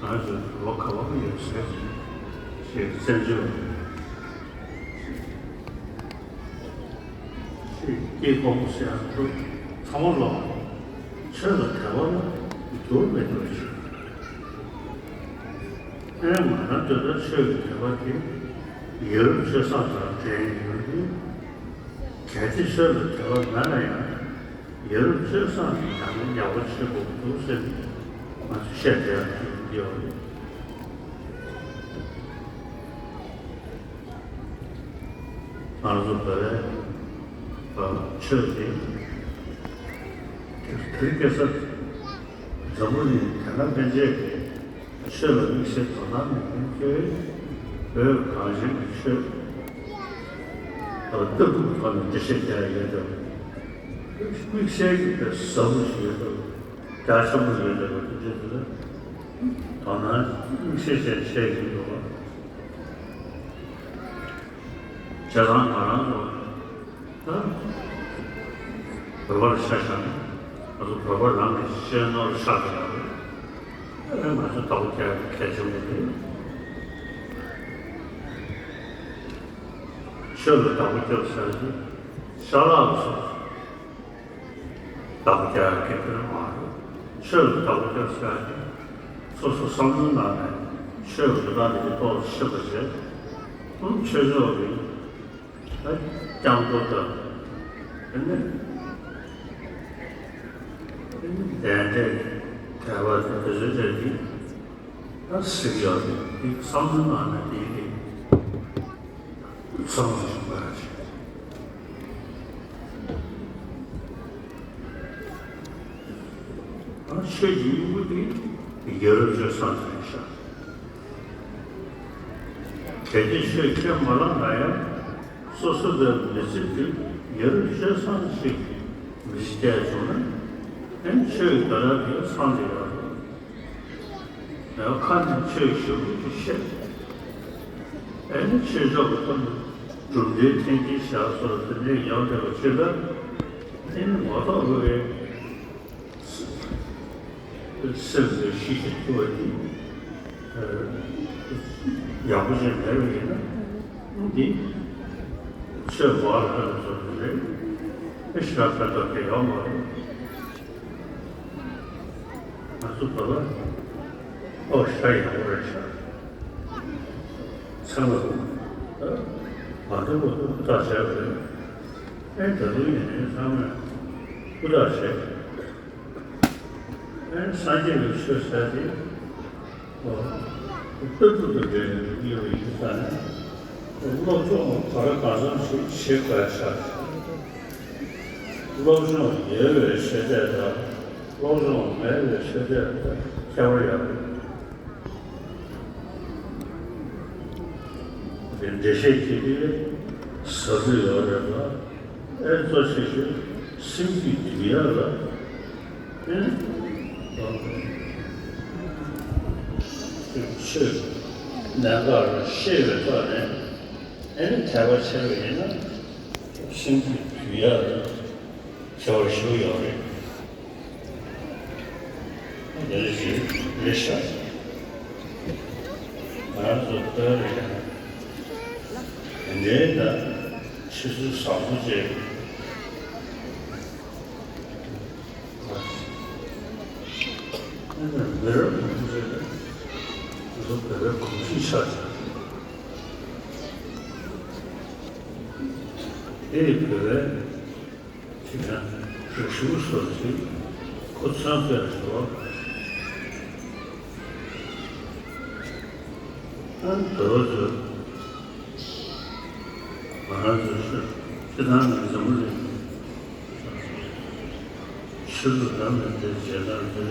ང་ཚོ་ལོ་ག་བ་ཡོད་ཟེར་ཅིག་བཙན་བྱོལ་ཅིག་སྐྱེ་ཁོམ་ཟེར་ཡག་འདུག་ཚང་མ་ལོག་ཆོས་ལ་དད་པ་ལ་འགྱུར་མི་འདུག་ཅིག་ཨེ་ང་རང་ཚོ་ད་ཆོས་ཀྱི་དད་པ་དེ་ཡུལ་ཆོས་བཟང་དང་འབྲེལ་ཡོད་དུས། གལ་ཏེ་ཆོས་ལ་དད་པ་མེད་ན་ཡང་། ཡུལ་ཆོས་བཟང་ཡང་ཡག་པོ་བྱེད་དགོས་འདུག་ཟེར་ནས་ང་ཚོ་བཤད་བསྡད་ཡག་ཡོད་རེད། ང་ཚོ་བོད་པའི་ཆོས་དེ་དེ་རིང་ཁ་སང་འཛམ་བུ་གླིང་དེ་ན་ཕན་ཆད་ཀྱི་ཆོས་ལ་དམིགས་བསལ་དོ་སྣང་མེད་མཁན་ཚོས་བོད་གངས་ཅན་གྱི་ཆོས་ལ་ལྟ་གྲུབ་ཐོག་ནས་འགྲེལ་བཤད་རྒྱག་ཡ་ཡོད་དམ། དམིགས་བསལ་གྱི་དཔེ་ཟབ་པོ་ཞིག་ཡོད་དམ། རྒྱ་ཆེན་པོ་ཞིག་ཡོད་དམ། དེ་འདྲ་དེ་ལ་དོ་སྣང་དམིགས་བསལ་ཅན་བྱས་ཀྱི་འདུག་བ། བྱས་ཙང་ང་རང་ཚོ་ད་བོད་པར་ཆ་བཞག་ན་ང་ཚོ་བོད་པ་རང་གི་གཅེས་ནོར་ཆགས་བསྡད་ཡོད་རེད། ཨེ་ང་ཚོ་བདག་པོ་རྒྱག་ཡག་གལ་ཆེན་པོ་རེད། ཆོས་ལ་བདག་པོ་རྒྱབ་ཟེར་གྱི་ཅ་ལག་ལ་སོགས་བདག་པོ་རྒྱག་ཡག་གི་དོན་མ་རེད། ཆོས་ལ་བདག་པོ་རྒྱབ་ཟེར་གྱི་སོ་སོ་བསམ་བློའི་ནང་ནས་ཆོས་ཀྱི་བདག་དེ་ཏོག་ཙམ་ཤེས་པ་བྱས། ཨང་ཆོས་ཕྱོགས་ཀྱི་ད་སྐྱབས་འགྲོ་དང་། དེ་ནས་དེ་ནས་དེ་འདྲའི་དད་པ་དང་དེ་ཚོའི་གྲས་དེ་ད་གཟིགས་ཡག་དེ་དེ་བསམ་བློའི་ནང་ནས་དེ་དེ་བསམ་བློ་ཞིག་འབར་བྱས། ཨ་ཆོས་ཀྱི་དབྱིངས་པོ་དེ་ཡ་རབས་སྤྱོད་བཟང་དེ་རེད་ཤག་གལ་ཏེ་ཆོས་ཁས་མ་བླངས་ན་ཡང་སོ་སོ་དང་མི་ཚེ་འདི་ཡ་རབས་སྤྱོད་བཟང་ཞིག་མི་ཞིག་བསྐྱལ་བྱུང་ན་ཨེ་ཆོས་ཀྱི་བདག་ར་དེ་ཚང་དེ་ཡོད་རེད། ཡང་ཁ་ནས་ཆོས་ཞུ་རྒྱུ་བཤད། ཨེ་ནི་ཆོས་ཕྱོགས་ཀྱི་ཐོག་ནས་གྲུབ་འབྲས་འཐེན་འཁྱེར་བཞག་སོགས་དེ་འདྲའི་ཡང་དེ་བ་ཆོས་ལ་ཨེ་ནི་ངོ་ཐོག་རུ་བའི་སེམས་ཀྱི་གཤིས་ཀྱི་ཐུ་བ་དེ་ཡག་པོ་ཅན་མེད་པ་ཡིན་ན་འདི་ཆོས་མ་ལ་ཕན་ཐོགས་ནི་རེད། ཨེ་ཞེ་དྲག་ཕན་ཐོགས་དེ་ཡོད་མ་རེད། ང་ཚོ་བོད་པ་ཨོ་ཤ་ཡག་པོ་རེད་ཤག་ཚང་མ་ང་ཚོ་བོད་པ་ཧུར་ཐག་བྱས་པ་རེད། ཨེ་ད་དུང་ཡིན་ནའི་ཚང་མས་ཧུར་ཐག་བྱས། ཨེ་སངས་རྒྱས་ཀྱི་ཆོས་ཟེར་དེ་ཨོ་ལྟ་གྲུབ་དང་འབྲེལ་ནས་གཉེར་བ་ཡིན་ཙང་ནས་སློབ་སྦྱོང་ག་རེ་གང་འཚམ་ཞིག་བྱེད་དགོས་ཤག་སློབ་སྦྱོང་ཡོད་པའི་ཆོས་དད་དང་སློབ་སྦྱོང་མེད་པའི་ཆོས་དད་ལ་ཁྱད་པར་ཡོད་རེད། དེ་འགྲེལ་བཤད་བྱེད་དུས་ཟབ་ཏུ་ཡོད་རེད་པ། ཨེ་གཙོ་ཆེ་ཤོས་སེམས་རྒྱུད་འདུལ་ཡག་ལ་ཨེ་ཆོས་གནད་འགག་ལ་ཤེས་པའི་ཐོག་ནས་ཨེ་དད་པ་ཆེ་བ་ཡིན་ན་སེམས་རྒྱུད་འདུལ་ཡག་ལ་ཁྱད་པར་ཞེ་པོ་ཡོད་རེད། དེ་འདྲ་ཞིག་རེད་ཤག་ང་རང་ཚོ་བོད་རེད་ཀྱང་དེ་འདྲའི་ད་ཕྱི་ཚུལ་བཟང་པོ་བྱས། ཨ་ནི་མི་རབས་མང་པོ་ཅིག་ང་ཚོ་བོད་པའི་གོམས་གཤིས་ཆགས་ཤག་དེ་ཡི་བོད་པའི་ཅི་ན་རིག་གཞུང་སོགས་ཀྱི་ཁོ་ཚོན་ཁ་རེད་དོ། ཨ་ནི་བོད་པ་ཚོས་ང་རང་ཚོའི་ཤོད་སྤྱི་བཏང་ནས་འཛམ་བུ་གླིང་ཕྱི་རུ་རང་ནས་དེ་རྗེས་ལ་དེ་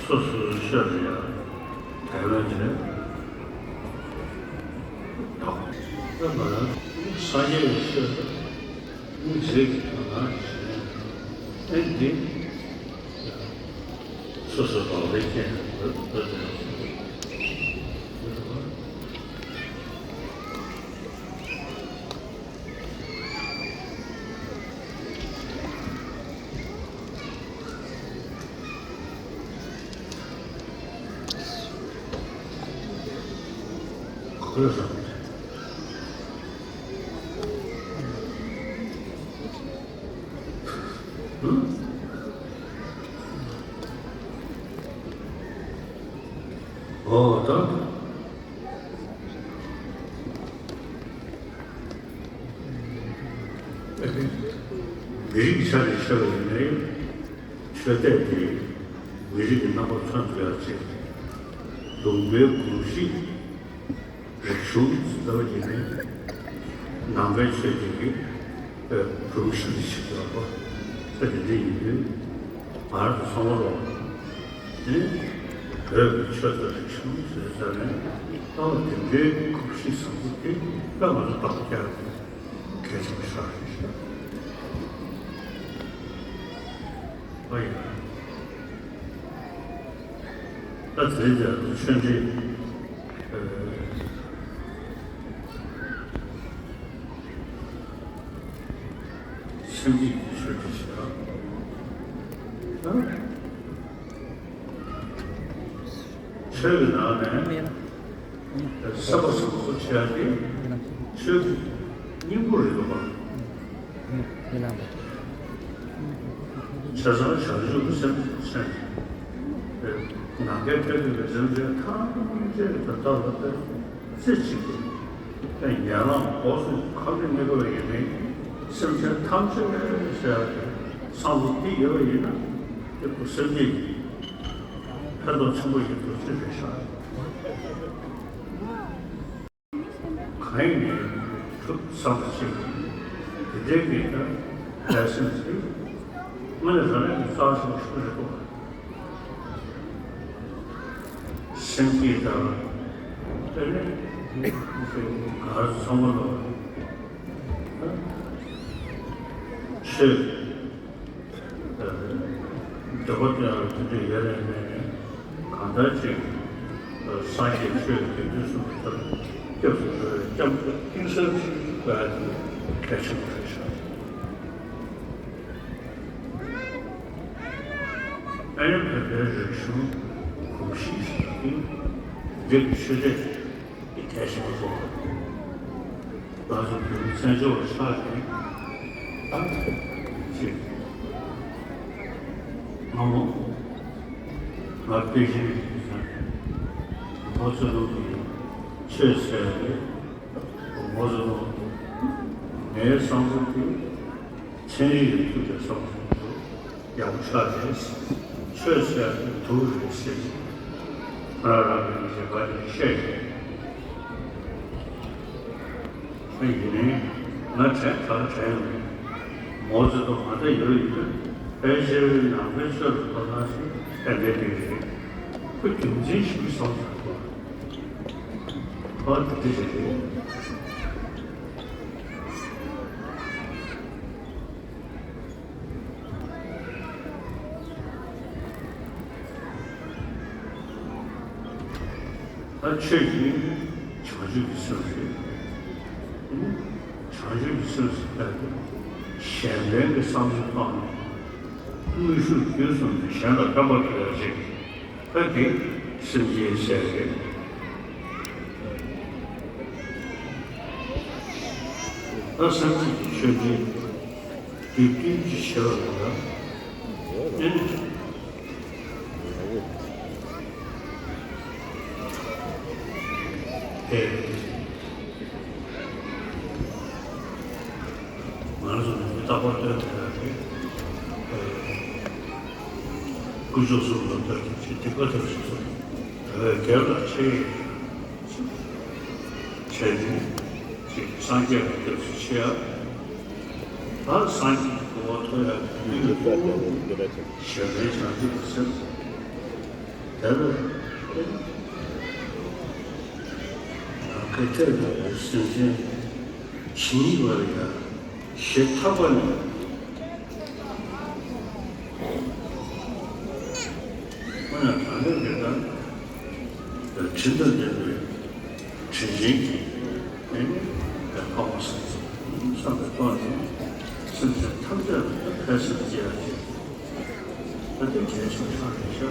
སོ་སོའི་ཤོད་ལ་ཡང་དད་པ་བྱས། ད་ང་རང་སངས་རྒྱས་ཀྱི་ཤོད་དམིགས་བསལ་གྱི་དོ་སྣང་བྱས་ནས་ཨེ་འདི། སོ་སོ་རང་རེ་ཁྱེད་བོད་བོད་དུ་ཁོས་བསམ་ཨོ་ད། མི་རིགས་ཆ་ནས་བཤད་པ་ཡིན་ན་ཡང་ཆོས་དད་དེ་མི་རིགས་ཀྱི་རྣམ་པ་མཚོན་ཐུབ་ཡག་ཅིག་ལུང་པའི་གོམས་གཤིས། རིག་གཞུང་ཟེར་བ་ཡིན་ནའི་ནང་པའི་ཆོས་ཀྱི་གི་རུ་ཤུལ་ཞིག་ཡོད་པ་ས་དེ་འདྲ་ཡིན་དུས་ང་རང་ཚོ་ཚང་མ་ལོ་ནི་བོད་ཀྱི་ཆོས་དང་རིག་གཞུང་ཟེར་ས་ནས་ལྟ་བ་དེ་འདྲའི་གོམས་གཤིས་བཟང་པོ་དེ་ད་ང་ཚོ་རྟོགས་རྒྱག་གལ་ཆེན་པོ་ཞིག་རེད་ཤག་ཨ་ཡ། ད་དེ་རིང་འདིར་ཆོས་འབྲེལ། སེམས་བསྐྱེད་ཀྱི་ཆོས་འབྲེལ་ཞེས་པ། ཆོས་ཀྱི་ནང་ནས། སེམས་པ་བཟང་པོ་བྱས་ཏེ་ཆོས་ཀྱི་སྙིང་པོ་རེད་འདུག་པ། བྱས་ཙང་བྱང་ཆུབ་ཀྱི་སེམས་སེམས། ནམ་མཁའི་མཐའ་ཀུན་ཏུ་སེམས་ཅན་ཐམས་ཅད་ཀྱི་དོན་དག་ལ་བརྩེ་གཅིག་པུ། ཡན་ལག་འོག་སུ་ཁམས་ནི་དམིགས་པ་ཡིན་མིན། སེམས་ཅན་ཐམས་ཅད་ཟེར་ཡག་གི་བསམ་བློ་འདི་ཡོད་པ་ཡིན་ན་དེ་ཁོ་སེམས་བསྐྱེད་ཀྱི་ཕན་ཐོགས་ཆེན་པོ་ཡིན་འདུག་ཅེས་རེད་ཤག་གང་ཡིན་ནའི་ཐུགས་བསམ་པ་གཅིག་དེ་འདྲའི་གི་ད་ལས་སེམས་ཀྱི་དངོས་གནས་རང་རང་གི་རྩ་བ་ཆེན་པོ་ཞིག་རེད་དོ། སེམས་བསྐྱེད་དང་དེ་ནས་ག་རེ་ཚང་མ་ལོ་ཆོས། འདོད་པ་དེ་ཡང་དེ་འདྲ་ཡོད་ལས་མེད་ནས་གང་ལྟར་ཅིག་སངས་རྒྱས་ཆོས་དགེ་འདུན་གསུམ་གྱི་ཐོག་སྐྱབས་སུ་འགྲོ་བའི་སྐྱབས་འགྲོ་གཏིང་ཟབ་ཅིག་དགོས་ཡ་དེ་གལ་ཆེན་པོ་རེད་ཤག་ཨ་ནི་བོད་པའི་རིག་གཞུང་གོམས་གཤིས་ཟེར་བ་དེ་འདི་གི་ཆོས་དད། དེ་གལ་ཆེན་པོ་ཚོ། ང་ཚོ་བོད་མི་བཙན་བྱོལ་བ་ཆགས་ནས་ད་ཅིག་མ་འོངས་ང་པེ་ཅིན་ནས་མའོ་ཙེ་ཏུང་གིས་ཆོས་ཟེར་བ་རེད། མའོ་ཙེ་ཏུང་ངའི་བསམ་ཚུལ་དེ། ཚན་རིག་ལ་ཐུག་པའི་བསམ་བློ་ཡག་པོ་ཆགས་རེད། ཆོས་ཟེར་ཡག་དེ་དུག་རེད་ཟེར། ང་རང་རང་གི་རྗེས་པ་ནས་བཤད་རེད། ཨ་ཡིན་ནའི་ང་དྲན་ད་དྲན་ཡོང་མེད། མའོ་ཙེ་ཏུང་ང་ད་ཡོད་ཡོད་དུས་ཕལ་ཆེར་ནང་པའི་ཆོས་ལ་དོ་སྣང་ཞིག་ཏན་ཏན་ཡོད་རེད། ཁོ་རྒྱུ་མཚན་ཞིག་བསམ་ཚར་འདུག་ཨ་དེ་འདྲ་ཞིག་རེད། ད་ཆོས་ཀྱི་བྱང་ཆུབ་ཀྱི་སེམས་རེད། བྱང་ཆུབ་ཀྱི་སེམས་སུ་ལྟ་སྟེ་གཞན་ཕན་གྱི་བསམ་བློ་བཏང་ནས་དངོས་ཤུགས་བརྒྱུད་གསུམ་དུ་གཞན་ལ་ཕན་པ་སྒྲུབ་ཡག་ཅིག་ད་དེ་སེམས་ཅན་ཟེར་རེད། ད་སེམས་ཅན་གྱི་ཆོས་འབྲེལ་དུས་བསྟུན་གྱི་བྱེད་པ་ལ་ཡང་། ཨེ། ང་ ང་ཚོ་ནི་མི་རྟག་པར་སྟོན་ཐུབ་ཡ་རེད། དཀོན་མཆོག་གསུམ་ལ་བསྟོད་ཅིང་སྡིག་པ་ཐེབས་སུ་གསོལ། དེ་བས་དགེ་ལ་ཆེ་བྱས་ནས་ཅིག་སངས་རྒྱས་ལ་ཐེབས་སུ་ཆེ་ཡ། ད་སངས་རྒྱས་ཀྱི་གོ་འཕང་ཐོབ་ཡ་གི་ཡུལ་གྱི་གཙོ་བོ་གཞན་ཕན་བྱང་ཆུབ་ཀྱི་སེམས། དེ་ལ་ནམ་མཁའི་མཐས་གནས་པའི་སེམས་ཅན་ཇི་སྙེད་པར་ཡང་ཞེ་ཐག་པ་ནས། དངོས་ཡང་གྲངས་ལས་འདས་པའི་དྲིན་དང་ལྡན་པའི་དྲིན་ཅན་གྱི་ཨེ་ནི་འཕགས་པ་སེམས་ཙམ་བསམ་པའི་ཐོག་ནས་སེམས་ཅན་ཐམས་ཅད་ལ་ཕན་སེམས་སྐྱེ་ཡ་ཅིག་ད་དེ་གལ་ཆེན་པོ་ཞིག་རེད་ཤག་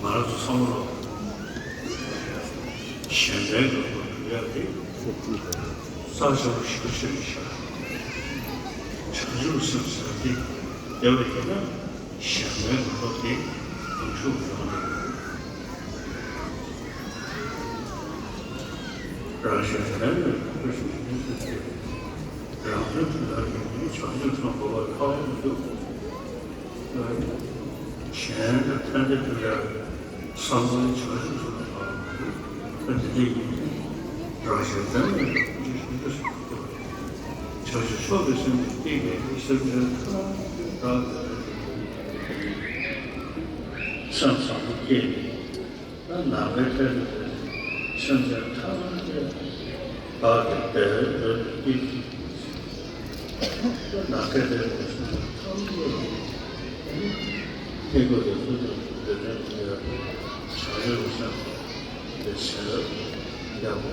ང་རང་ཚོ་ཚང་མ་ལ་གཞན་ཕན་ལ་གོ་སྒྲུབ་ཡ་དེ་རྩ་ཆེན་པོ་ཞེ་པོ་ཅིག་རེད་ཤག་བྱང་ཆུབ་སེམས་ཟེར་དེ་བདེ་བ་ཡིན་ན་གཞན་ཕན་ལ་གོ་དེ་གང་ཤུགས་ཡོང་གི་རེད། རང་གཞན་ཕན་ལ་གོ་ཞེས་ཉེས་སུ་སྐྱེ། རང་དོན་དུ་ལ་ཡོད་ནི་བྱང་ཆུབ་སེམས་འགོག་པར་ཁག་པོ་མི་འདུག་གཞན་ལ་ཕན་བདེ་སྒྲུབ་ཡ་བསམ་བློའི་བྱང་ཆུབ་སེམས་ལ་ཕན་བདེ་ཡིན། རང་གཞན་ཕན་ལ་ཡོད་ནི་བྱང་ཆུབ་སེམས་འགོག་བྱང་ཆུབ་མཆོག་གི་སེམས་ཀྱི་སྟེང་ནས་སེམས་ཅན་ཐམས་ཅད་བདག་གི་སེམས་བཟང་པོ་སྐྱེས་ནས། ནམ་མཁའི་མཐས་གནས་པའི་སེམས་ཅན་ཐམས་ཅད་བདག་གི་བདེ་བའི་དོན་དུ་སྐྱེ་ཞིང་། ནམ་མཁའི་མཐས་གནས་པའི་སེམས་ཅན་ཐམས་ཅད་ཀྱི་སྙིང་པོ་དང་ཐུགས་རྗེ་ལ་འདོད་དོན་མཛད་པའི་བྱང་ཆུབ་སེམས་དེ་བྱིན་རླབས་ཡག་པོ་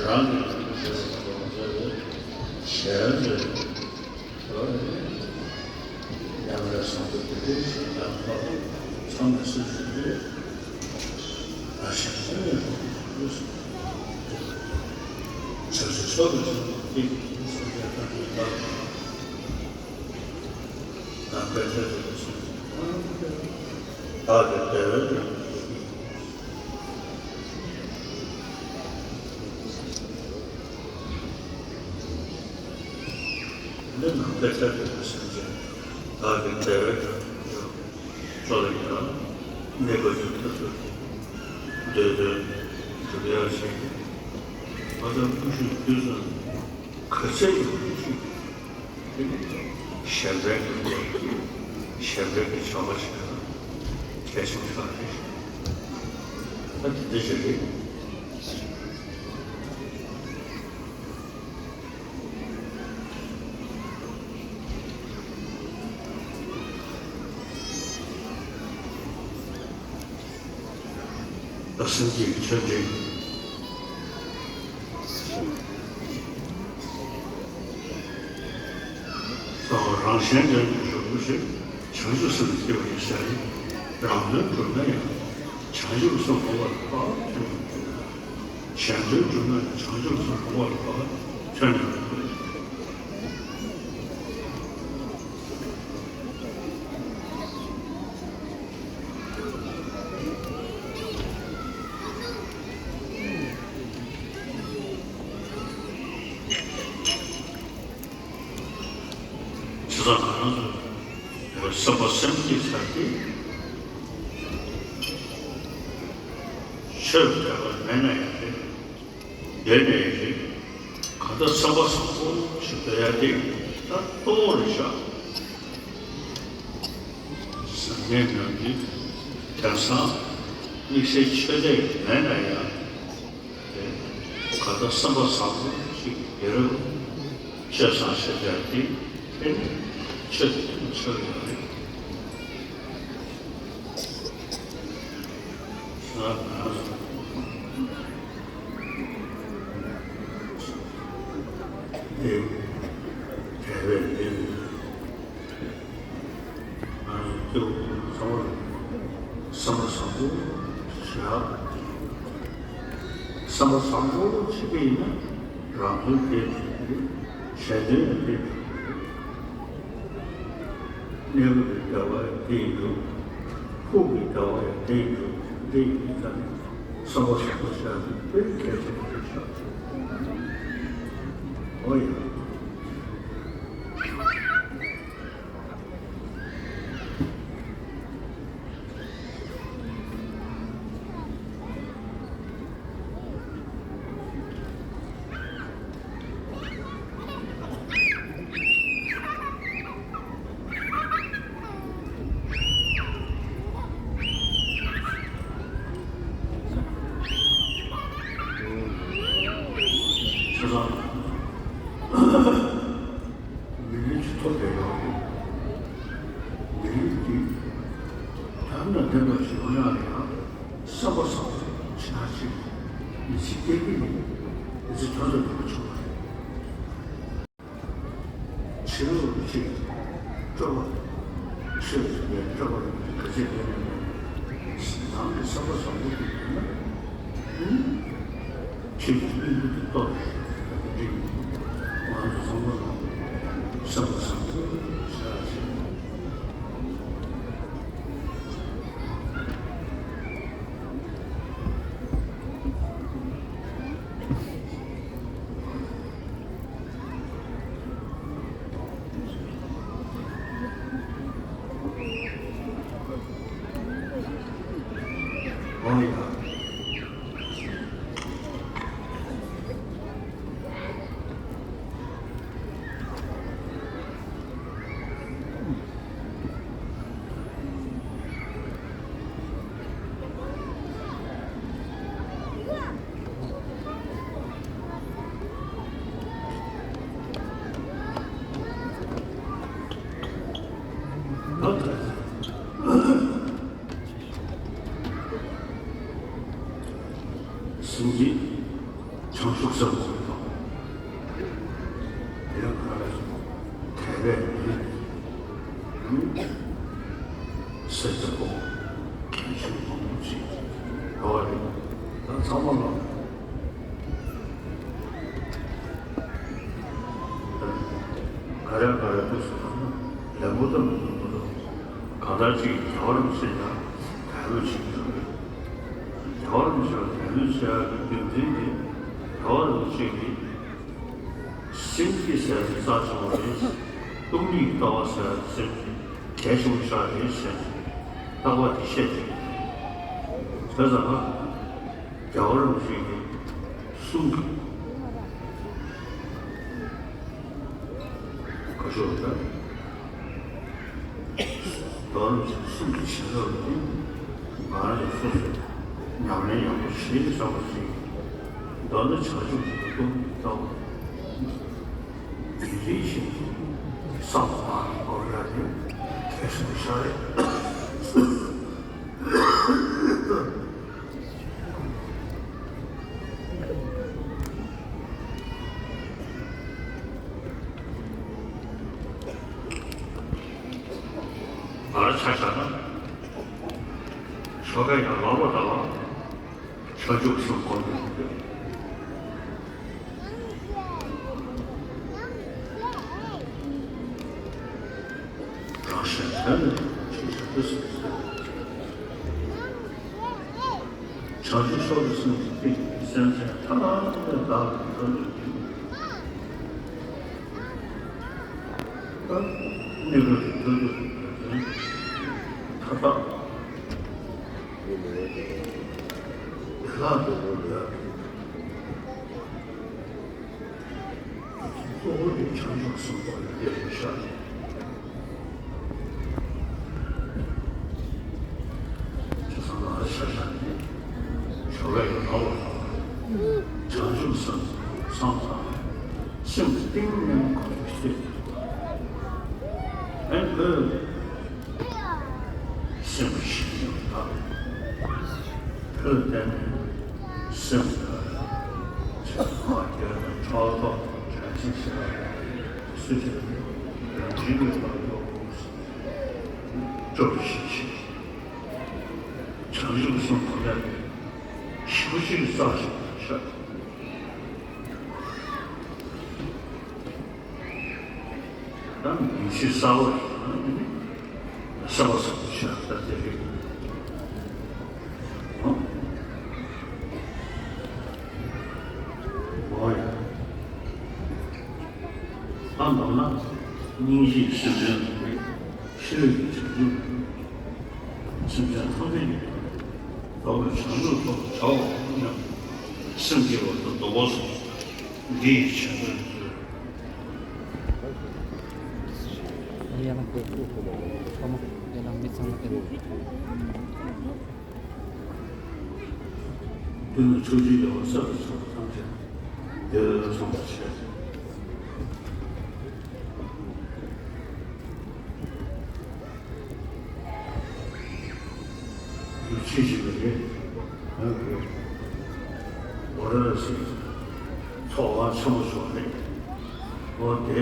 རང་གི་ལུས་ཀྱི་བདེ་བ་ཐོབ་པར་མཛད་པའི་ཞལ་ལས། ཡང་ལས་བཟང་པོ་དེ་འདྲའི་ཞིག་ཡང་ཐོག་ཚང་མས་སྲིད་ཞུ་རྒྱུ་ལ་ཞིག་ཚུལ་ལས་རོགས་ཞུ་རྒྱུ། བྱང་ཆུབ་མཆོག་ཏུ་སེམས་བསྐྱེད་ཀྱི་སེམས་ཅན་ཐམས་ཅད་བདག་གི་ནམ་མཁའི་མཐས་གནས་པའི་སེམས་ཅན་ཐམས་ཅད་བདག་གི་བདེ་བའི་དོན་དུ་འདི་ནང་པའི་ཐབས་ཀྱི་སེམས་ཅན་བདག་གི་བདེ་བའི་དོན་དུ་ལ་ཡང་གནས་པ་ཡི་ཐབས་སུ་འདོད་དོན་སྒྲུབ་ཡག་ཞིག་ཨ་ཙམ་ཀུ་ཤུ་དུས་སུ་ག་ཚད་ཡོང་གི་ཞིག་གཞན་ཕན་གྱི་སྒོ་ནས་གཞན་ཕན་གྱི་བྱ་བ་ཞིག་ལ་གལ་ཆེན་པོ་ཆགས་རེད། ད་དེ་འདྲ་ཞིག་རེད། ད་སེམས་ཀྱི་ཆོས་འབྲེལ། རང་གཞན་དོན་གྱི་གཞུང་ཞིག་བྱང་ཆུབ་སེམས་སྐྱེ་བ་ཡིན་ཟེར། རང་དོན་བསྒྲུབ་ན་ཡང་བྱང་ཆུབ་སེམས་འགོག་པར་ཕར་ཐོན། གཞན་དོན་བསྒྲུབ་ན་བྱང་ཆུབ་སེམས་འགོག་པར་ཕར་ཐོན། བྱས་ཙང་ང་རང་ཚོ་བསམ་པ་སེམས་བསྐྱེད་ཚར་ཏེ། ཆོས་དད་པ་མེད་ན་ཡང་རེད། ཡོད་ནའི་རེད། གང་ལྟར་བསམ་པ་བཟང་པོ་ཞིག་འདོད་ཡ་དེ་ད་གཙོ་བོ་རེད་ཤག་བཟང་ངན་ནམ་རྒྱུན་དེང་སང་དམིགས་བསལ་ཆོས་དད་མེད་ན་ཡང་། གང་ལྟར་བསམ་པ་བཟང་པོ་ཞིག་ཡོད་རུང་ཆོས་བཟང་ཤེས་བྱ་དེ་ཨེ་ནི་ཆོས་དེ་ཆོས་ཡོད་རེད། ང་རང་ཚོ་དེ་དེ་བས་ནི། ང་ཚོ་སྐྱེ་བོ་ཚང་མ་བསམ་པ་བཟང་པོ་བཞག་བསམ་པ་བཟང་པོ་བྱེད་ཀྱི་ཡིན་ན་རང་དོན་དེ་གཞན་དོན་ཡང་དེ། གནས་སྐབས་ཀྱི་བདེ་བ་དེ་ཡིན་འདུག །ཕུགས་ཀྱི་བདེ་བ་ཡང་དེ་ཡིན་འདུག །འདི་ཡིན་ཙང་ནས་བསམ་པ་བཟང་པོ་བྱ་རྒྱུ་དཔེ་གལ་ཆེན་པོ་ཆགས་སོང་། ཨོ་ཡ། མི་ལུས་ཀྱི་ཐོབ་པའི་རང་དབང་། མི་ལུས་ཀྱི་ཐ་མ་བདེན་པ་ཞིག་ཡོང་ཡག་ལ་ཡང་བསམ་པ་བཟང་པོ་ཆེ་ན་ཆེ་མི་ཚེ་སྐྱེལ་གྱི་ཡིན། མི་ཚེ་དོན་དུ་འགྲོ་ཆོག་པ་རེད། ཕྱི་རོལ་གྱི་སྤྲོ་བ། ཕྱི་རོལ་གྱི་སྤྲོ་བ་ལ་ག་ཚད་ཡོད་ན་ཡོད། ནང་གི་བསམ་པ་བཟང་པོ་ཞིག་ཡོད་ན། ཁྱེད་ཀྱི་སྙིང་པོ་དེ་རྟོགས་ཏེ་འགྲིག །ང་ཚོ་ཚང་མ་ལ་བསམ་པ་བཟང་པོ་བྱ་ཞིག་ཨོ་ཡ། སེམས་ཀྱི་བྱང་ཆུབ་སེམས་ཀྱི་དང་། དེ་ཡང་ཁ་ལ་དད་པའི་ལུས། སེམས་ཀྱི་སྒོ་གལ་ཆེན་པོ་ཞིག་ཡོད་རེད། ད་ཚང་མ་ལ་ག་རེ་ག་རེ་ཐུགས་སུ་བཏང་ན་ལན་པོ་ཙམ་མི་འདུག་མི་འདུག་གང་ལྟར་ཅིག་རྒྱལ་བ་རིན་པོ་ཆེ་ལ་དད་པ་བྱེད་ཀྱི་ཡོད་རེད། རྒྱལ་བ་རིན་པོ་ཆེ་ལ་དད་པ་བྱེད་ཡག་གི་རྒྱུ་མཚན་དེ་རྒྱལ་བ་རིན་པོ་ཆེ་གིས་སེམས་བསྐྱེད་ཟེར་ཡག་དེ་རྩ་ཆེན་པོ་རེད། སྟོང་ཉིད་ལྟ་བ་ཟེར་ཡག་དེ་སེམས་ཀྱི་གལ་ཆེན་པོ་ཞིག་རེད་ཟེར་ནས་རྟག་པར་དེ་བཤད་ཀྱི་ཡོད་རེད། བྱས་ཙང་ང་རྒྱལ་བ་རིན་པོ་ཆེ་གི་གསུང་གི་ཁ་ཕྱོགས་ལ། མདོར་ན་གསུང་གི་བྱིན་རླབས་ཀྱིས་ང་རང་ཚོ་སོ་སོས་ཉམས་ལེན་ཡག་པོ་བྱེད་བསམ་པ་ཞིག་མདོར་ན་བྱང་ཆུབ་ཀྱི་སྟོང་ཉིད་ལྟ་བ་ཉིན་རེ་བཞིན་དུ་བསམ་པ་སྒོམ་ཡག་དེ་གལ་ཆེན་པོ་ཞིག་རེད། ང་ལ་ཆ་བཞག་ན། ཆོ་ག་ཡང་ལག་པ་དང་བྱང་ཆུབ་སེམས་སྒོམ་དགོས། རང་གཞན་དོན་ལ་ཆོས་བྱེད་དུ་གསུངས། བྱང་ཆུབ་མཆོག་ཏུ་སེམས་བསྐྱེད་ཀྱིས་སེམས་ཅན་ཐམས་ཅད་བདག་གི་དོན་དུ་བྱེད། གནས་སྐབས་ཀྱི་དོན་དུ་དོན་མཐའ་དག་བདེ་བླག་ཏུ་འགྲོ་ཡག་གི་གཙོ་བོ་དེ་བྱང་ཆུབ་སེམས་སྒོམ་ཡག་དེ་རེད་ཤག །བྱས་ཙང་ང་རང་ཆ་བཞག་ནས་ཆོ་ག་ཡི་ངག་ལ་བྱང་ཆུབ་སེམས་བསམ་དང་སེམས་གཏིང་ནས་སྒོམ་ཞིག །ཨེ་འོས། སེམས་ཤིན་ཏུ་དག །དེར་བརྟེན་ནས་སེམས་དག །ཚེ་ཐོག་རྒྱལ་དང་ཕྲག་དོག་དྲན་ཤེས་བྱ་སུ་ཆེ་རང་བཞིན་གྱི་བར་དོ་སྐྱོབ་ཤེས་ཤིང་། བྱང་ཆུབ་སེམས་གོམས་པས་ཞིབ་པོ་ཅིག་བརྩམས་ཤིང་བཤད། ད་མིང་ཚིག་གསར་བ་ཞིག་ནི་ བསམ་པ་བཟང་པོ་ཞིག་ད་དེ་རེད། ཨོ་ཡ། ཨ་མ་ན་སྙིང་རྗེའི་སེམས་ཅན་ལ་ཤེས་རིག་གི་བྱང་ཆུབ་སེམས་ཅན་ཐམས་ཅད་ཀྱི་བདག་པོའི་བྱང་ཆུབ་ཐོབ་པར་བྱའོ་སྙམ་སེམས་བསྐྱེད་པ་དང་སྡོམ་པ་སོགས་འདི་ཡི་བྱེད་པའི་ཚུལ། ཡ་ལ་ཁོ་ཁོ་ཁོ་ཁོ་མ་ཡ་ལ་མི་ཚང་མ་དེ་མོ། ཀུན་ནས་ཕྱོགས་བཅུའི་རྒྱལ་བ་སྲས་དང་བཅས་པ་ཐམས་ཅད་འདིར་འཚོགས་པར་བྱེད། ཡུལ་ཕྱིན་ཅི་མི་ལྡོག་ངང་གིས་འོ་ར་སི་ཚོགས་ལ་ཆེན་པོ་བྱུང་ནས་འོ་དེ་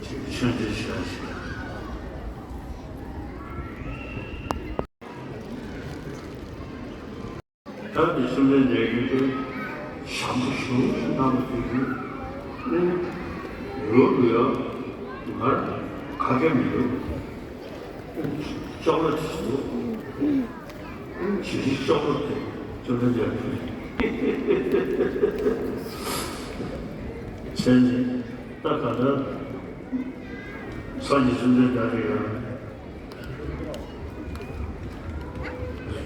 ཅིག་ཆོས་འབྲེལ་བྱས་ཤིང་། ད་དེ་གསུམ་ལྡན་འདས་ཀྱིས་ཞབས་ཞུ་གནང་བ་དེ་ཡིན། ཨེ་ཡོད་ཡོད་ང་ག་གེ་མི་འདུག་ཅོག་ལ་དེ་འདུག་ཇི་ཞིག་ཅོག་ལ་དེ་གསུམ་ལྡན་འདས་ཀྱིས་བྱས་ནས་ད་ག་ད་སངས་རྒྱས་གསུམ་ལྡན་འདས་ཀྱིས་ཡང་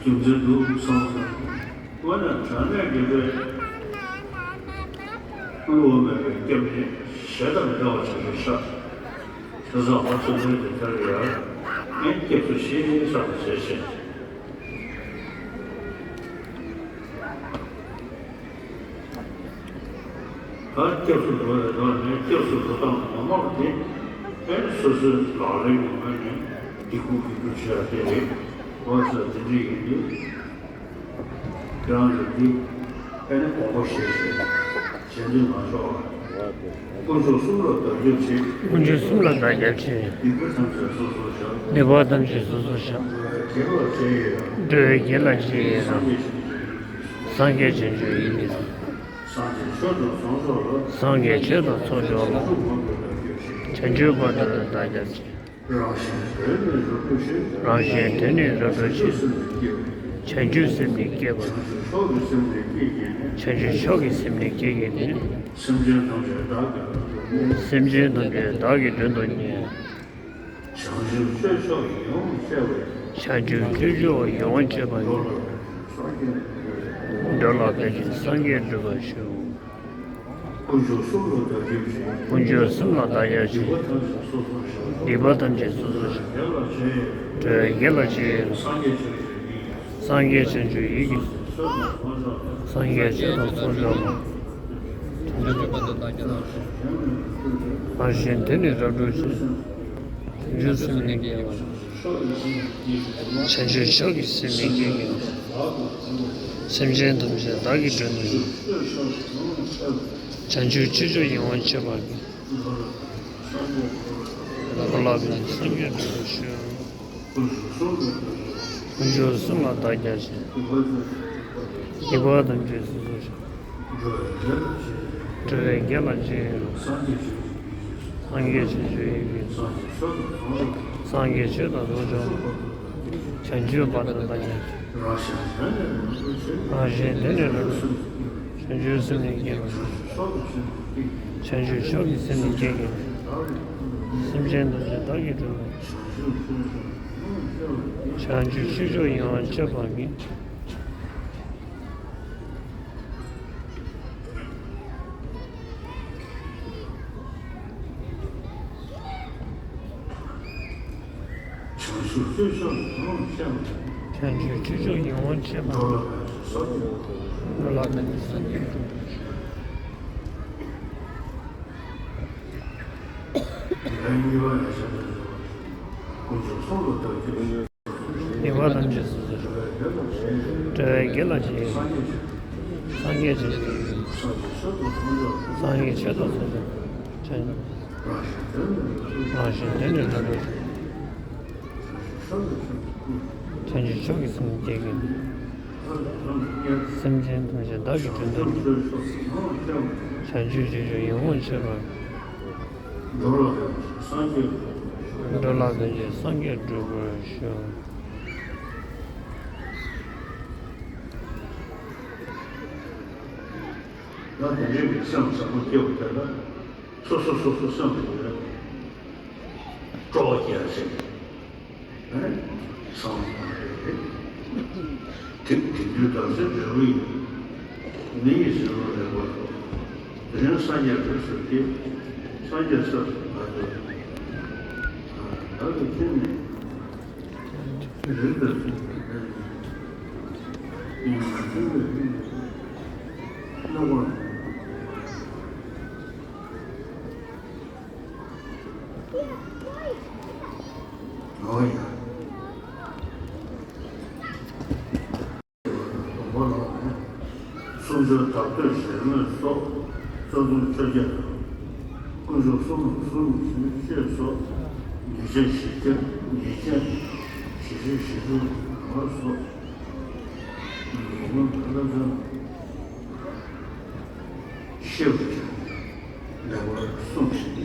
རྒྱུ་མཚན་འདུག་བསམ་སོང་། དངོས་གནས་དྲང་གནས་དགེ་བའི་དབུལ་བ་མེད་པའི་སྐྱབས་གནས་གཞན་དང་མི་འདྲ་བ་ཆགས་ཀྱི་ཤག་དེ་ཙམ་ཧ་ཚོད་ལོས་ཀྱི་དེར་ཡར་ངས་སྐྱབས་སུ་མཆི་བསམ་པ་བྱས་ཤིང་། ད་སྐྱབས་སུ་འགྲོ་བའི་ནང་ནས་སྐྱབས་སུ་འགྲོ་སྟངས་མ་མང་དེ་ཨེ་སོ་སོའི་ལག་ལེན་གྱི་ངོས་ནས་སྡིག་པ་སྒྲིབ་སྦྱོང་བྱེད་ཡ་དེ་རེད། འོ་ཙམ་དེ་འདྲ་ཡིན་དུས་ཁྱེད་རང་ཚོ་འདི་ཨེ་ནི་དགོངས་པ་བཞེས་བྱས་གཞན་དོན་མ་ཆོག་དཀོན་མཆོག་གསུམ་ལ་བདག་སྐྱབས་མཆི། དཀོན་མཆོག་གསུམ་ལ་བདག་སྐྱབས་མཆི། སྡིག་པ་ཐམས་ཅད་སོ་སོར་བཤགས། སྡིག་པ་ཐམས་ཅད་སོ་སོར་བཤགས། འགྲོ་བའི་དགེ་ལ་རྗེས་ཡི་རང་། སངས་རྒྱས་བྱང་ཆུབ་ཡི་གེ་ཚང་། སངས་རྒྱས་ཆོས་དང་ཚོགས་མཆོག་ལ། སངས་རྒྱས་ཆོས་དང་ཚོགས་མཆོག་ལ། བྱང་ཆུབ་བར་དུ་བདག་སྐྱབས་མཆི། རང་གཞན་དོན་ནི་རབ་བསྒྲུབས་ཤིང་། རང་གཞན་དོན་ནི་རབ་བསྒྲུབས་ཤིང་། བྱང་ཆུབ་སེམས་ནི་བསྐྱེད་པར། བྱང་ཆུབ་མཆོག་གི་སེམས་ནི་བསྐྱེད་ནས། སེམས་ཅན་ཐམས་ཅད་བདག་གིས་དོན་དུ་གཉེར། སེམས་ཅན་ཐམས་ཅད་བདག་གིས་དོན་དུ་གཉེར། བྱང་ཆུབ་སྤྱོད་མཆོག་ཡིད་འོང་སྤྱད་པ། བྱང་ཆུབ་སྤྱོད་མཆོག་ཡིད་འོང་སྤྱད་པ་ཡིན། འགྲོ་ལ་ཕན་ཕྱིར་སངས་རྒྱས་འགྲུབ་པར་ཤོག་དཀོན་མཆོག་གསུམ་ལ་བདག་སྐྱབས་མཆི། དཀོན་མཆོག་གསུམ་ལ་བདག་སྐྱབས་མཆི། སྡིག་པ་ཐམས་ཅད་སོ་སོར་བཤགས། འགྲོ་བའི་དགེ་ལ་རྗེས་ཡི་རང་། སངས་རྒྱས་བྱང་ཆུབ་ཡི་གེ། སངས་རྒྱས་བྱང་ཆུབ་ཡི་གེ། སངས་རྒྱས་ཆོས་དང་ཚོགས་མཆོག་ལ། བྱང་ཆུབ་བར་དུ་བདག་སྐྱབས་མཆི། རང་གཞན་དོན་ནི་རབ་བསྒྲུབས་ཤིང་། བྱང་ཆུབ་སེམས་ནི་བསྐྱེད་པར། བྱང་ཆུབ་མཆོག་གི་སེམས་ནི་བསྐྱེད་ཀྱི། སེམས་ཅན་ཐམས་ཅད་བདག་གིས་དོན་དུ་གཉེར། བྱང་ཆུབ་སྤྱོད་མཆོག་ཡིད་འོང་སྤྱད་པ་ཡིན། འགྲོ་ལ་ཕན་ཕྱིར་སངས་རྒྱས་འགྲུབ་པར་ཤོག་དཀོན་མཆོག་གསུམ་ལ་བདག་སྐྱབས་མཆི། སྡིག་པ་ཐམས་ཅད་སོ་སོར་བཤགས། འགྲོ་བའི་དགེ་ལ་རྗེས་ཡི་རང་། སངས་རྒྱས་བྱང་ཆུབ་ཡི་གེ། སངས་རྒྱས་ཆོས་དང་ཚོགས་མཆོག་ལ། བྱང་ཆུབ་བར་དུ་བདག་སྐྱབས་མཆི། རང་གཞན་དོན་ནི་རབ་བསྒྲུབས་ཤིང་། བྱང་ཆུབ་སེམས་ནི་བསྐྱེད་པར། བྱང་ཆུབ་མཆོག་གི་སེམས་ནི་བསྐྱེད་ཀྱི། སེམས་ཅན་ཐམས་ཅད་བདག་གིས་སྒྲུབ་པར། བྱང་ཆུབ་སྤྱོད་མཆོག་ཡིད་འོང་སྤྱད་པ་ཡིན། བྱང་ཆུབ་སྤྱོད་མཆོག་ཡིད་འོང་སྤྱད་པ། བྱང་ཆུབ་སྤྱོད་མཆོག་ཡིད་འོང་སྤྱད་པ། འགྲོ་ལ་ཕན་ཕྱིར་སངས་རྒྱས་འགྲུབ་པར་ཤོག་དཀོན་མཆོག་གསུམ་ལ་བདག་སྐྱབས་མཆི། སྡིག་པ་ཐམས་ཅད་སོ་སོར་བཤགས། འགྲོ་བའི་དགེ་ལ་རྗེས་ཡི་རང་། སངས་རྒྱས་བྱང་ཆུབ་ཡི་གེ། སངས་རྒྱས་ཆོས་དང་ཚོགས་མཆོག་ལ། བྱང་། རང་གཞན་དོན་ནི་རབ་བསྒྲུབས་ཤིང་། བྱང་ཆུབ་མཆོག་གི་སེམས་ནི་བསྐྱེད་ཀྱི། སེམས་ཅན་ཐམས་ཅད་བདག་གིས་དོན་དུ་གཉེར། བྱང་ཆུབ་སྤྱོད་མཆོག་ཡིད་འོང་སྤྱད་པ། འགྲོ་ལ་ཕན་ཕྱིར་སངས་རྒྱས་འགྲུབ་པར་ཤོག་འགྲོ་ལ་དོན་བྱེད་སངས་རྒྱས་འགྲུབ་པར་ཤོག་ཡང་དེ་འདྲའི་གི་སེམས་བཟང་པོ་སྐྱེ་བ་དེ་ལ་སོ་སོ་སོ་སོ་སེམས་ལ་ཡོད་སྤྲོ་བ་སྐྱེ་ཡ་ཞིག་སངས་རྒྱས་རེད། དེ་དེ་དུས་དག་ས་འབྲས་བུ་ཡིན། མི་ཡི་སེམས་ལ་ལེགས་པར་རྟོགས། དེ་ནས་སངས་རྒྱས་འགྲུབ་ཟེར་གྱི། སངས་རྒྱས་ས་སུ་མ་འགྲོ། བདག་གིས་ཁྱེད་ནི། རིག་པའི་ཚུལ་གྱིས་ཡིན་ན་མཐུན་པའི་ཡིན་ན། ཨོ་ཡ། སྡོང་པོ་ལ་ནི། གསུང་ཆོས་དག་ཐོས་ཞལ་མོས་སོགས། རྩ་ལྟུང་བཅོ་བརྒྱད་དང་། དཀོན་མཆོག་གསུམ་ལ་གསུམ་ཞེས་བཤད་སོགས། ཉེས་བྱས་ཞེ་བརྒྱད། ཉེས་བྱས་ཞེ་བརྒྱད་ཞེ་དྲུག་ལ་སོགས། ལུང་མ་ཁ་ལ་ཚང་ཤེས་པར་བྱ། ལེགས་པར་གསུངས་ཤིག་དེ་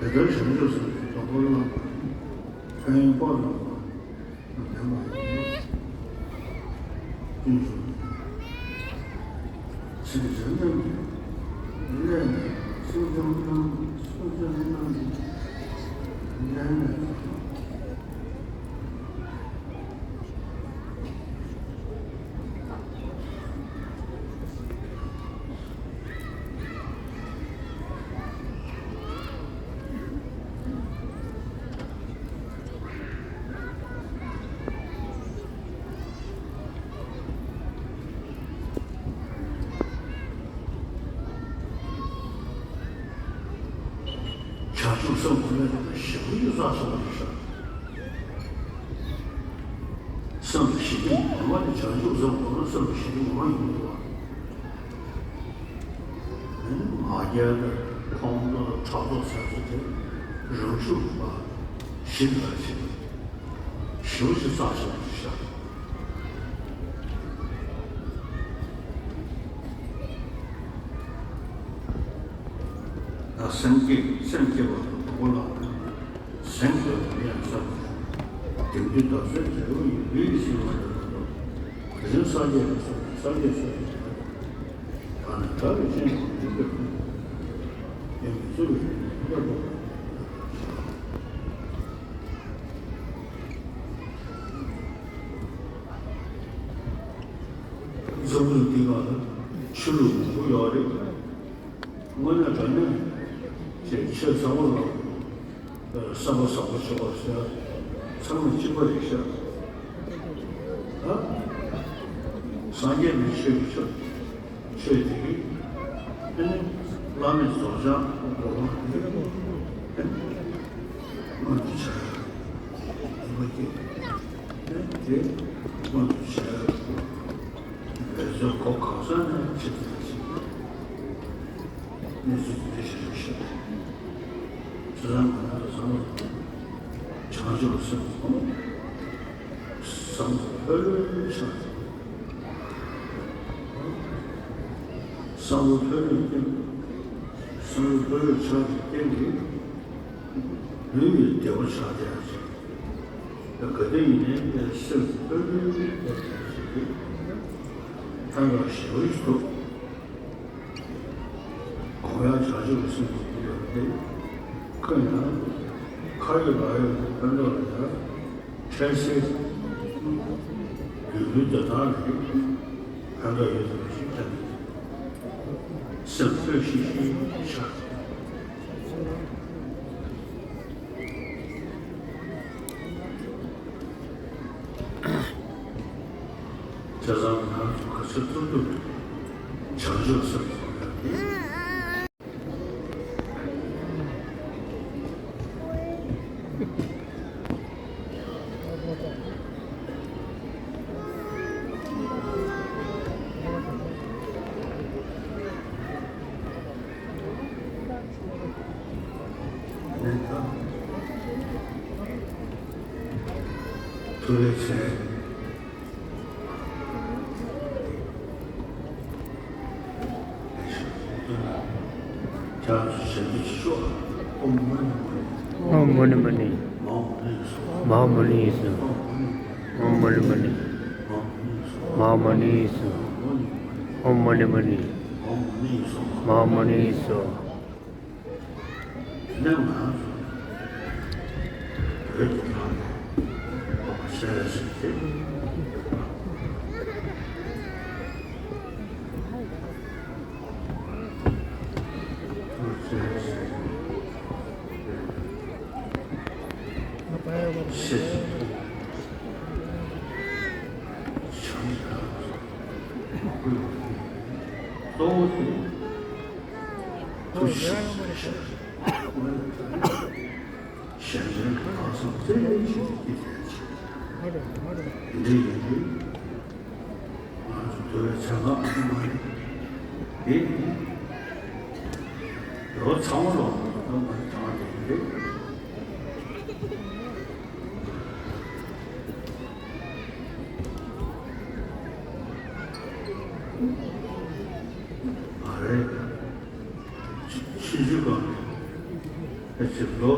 ལྟར་བྱང་ཆུབ་སེམས་ཀྱི་སྡོང་པོ་བླངས་པ་ནི། ཕན་ཡོན་དཔག་ཏུ་མེད་པ་ལྡན་པ་ཡིན་ནོ། ཀུན་སློང་ནི། ཚིག་འཇམ་རྣམས་ཀྱི་ལས་ནི། གསུང་འཇམ་རྣམས་གསུང་འཇམ་རྣམས་ཀྱི་ལས་ནི། བྱང་ཆུབ་སེམས་ཁོ་ནའི་ཞེ་པོ་ཡོད་ས་སོང་རེད་ཤག་སེམས་ཀྱི་ཞི་བདེ་ངོ་མ་ནི་བྱང་ཆུབ་སེམས་ཁོ་ན་སེམས་ཀྱི་ཞི་བདེ་ངོ་མ་ཡིན་འདུག་བ། མ་རྒྱལ་དང་ཕོངས་དང་ཕྲག་དོག་ཟེར་ཚུལ་དེ་རང་ཤུགས་པ་ཞི་བ་ཞིག་ཞེ་པོ་ཅིག་རྩ་ཆེན་པོ་ཞིག་ཤག་ད་སེམས་བསྐྱེད་སེམས་བསྐྱེད་པ་དང་དང་པོ་ལ་སེམས་ཀྱི་ཡང་ས་དེ་དུས་དག་ས་འབྲས་བུ་ཡི་ལུས་ཀྱི་སེམས་ལ་ཡོད་པ་དང་། དེ་བཞིན་སངས་རྒྱས་ཀྱི་སེམས་སངས་རྒྱས་སེམས་ཀྱི་ཡང་ས་ད་ནི་བདག་གི་སྤྱན་དང་མི་འདུག་པའི་ཁུངས་ཡང་མི་བཟོད་པའི་ཁུངས་ཡང་མི་འདུག་པ། འཛམ་བུ་གླིང་འདི་སྒང་ལ་ཆོས་ལུགས་མང་པོ་ཡོད་རེད། དངོས་གནས་དྲང་གནས་ཀྱི་ཆོས་ཚང་མ་ལ་བསམ་པ་བཟང་པོ་བྱེད་པ་ཟེར་ཚང་མ་གཅིག་པ་རེད་ཤག་ད་སངས་རྒྱས་པའི་ཆོས་ཀྱི་ཆོས། ཆོས་དེ་གིས་ཨ་ནི་བླ་མེད་རྫོགས་བྱང་སྒོམ་པ་དེ་མངོན་དུ་བྱ་ཡ་ཡིན་པ་དེ་ཨ་ནི་དེ་མངོན་དུ་བྱ་ཡ་འབད་རྩོལ་གོ་གང་ས་ནས་བྱེད་ཐུབ་པ་ཞིག་གནས་ཚུལ་དེ་འདྲ་ཞིག་རེད་ཤག་བྱས་ཙང་ང་རང་ཚོ་ཚང་མ་བྱང་ཆུབ་སེམས་བསམ་བློ་ལྷོད་ལྷོད་བྱ། བསམ་བློ་ལྷོད་ལྷོད་བསྐྱེད། བསམ་བློ་ལྷོད་ལྷོད་བྱ་བའི་རྐྱེན་གྱིས་ལུས་ཡི་བདེ་བ་ཆགས་བསྡད་ཡ་ཅིག་ད་ག་དུས་ཡིན་ནའི་སེམས་ལྷོད་ལྷོད་བསྡད་བསྡད་ཅིག་ཐང་ག་ཞེ་པོ་ཞིག་འདུག་གོང་ཡང་བྱང་ཆུབ་ཀྱི་སེམས་ཀྱི་སྐུ་ཡོད་དེ། ཁོ་ཡང་ཁ་ཡོད་ལག་ཡོད་ཀྱི་ཕན་ཐོགས་ལ་ཡང་འཕྲལ་སེལ། ལུས་པོའི་བདེ་ཐང་ལ་ཕན་ཐོགས་ཡོད་ཟེར་བ་ཞིག་ཀྱང་སེམས་ལྷོད་ཤིག་ཤིག་ཆགས། བྱས་ཙང་ང་ཚོ་ག་ཚོད་ཐུབ་ཐུབ་བྱང་ཆུབ་སེམས་ཀྱི་སྒོ་ནས། ཐུགས་རྗེ་ཆེ། ཨོཾ་མུ་ནི་མུ་ནི། མ་ཧཱ་མུ་ནི་སྭཱ་ཧཱ། ཨོཾ་མུ་ནི་མུ་ནི། མ་ཧཱ་མུ་ནི་སྭཱ་ཧཱ། ཨོཾ་མུ་ནི་མུ་ནི། མ་ཧཱ་མུ་ནི་སྭཱ་ཧཱ། ཨོཾ་མུ་ནི་མུ་ནི། མ་ཧཱ་མུ་ནི་སྭཱ་ཧཱ། གཙོ་བོ་དེ་ཐུགས་རྗེ་ཆེ། གཞན་དོན་གང་སོང་བཙལ་ཞིག་གི་དོན་ཆེ། འདི་ཡིན་དུས། ང་ཚོ་འདུལ་བའི་ཚད་མ་ཁོ་ན་ཡིན། དེ་ཡིན། ལོ་ཚང་མ་ལོ་ང་ཚོ་དྲངས་བསྡད་ཀྱི་རེད། ཨ་རེད། ཕྱི་ཕྱི་ཕྱི་གང་ནས་ཕལ་ཆེར་ལོ་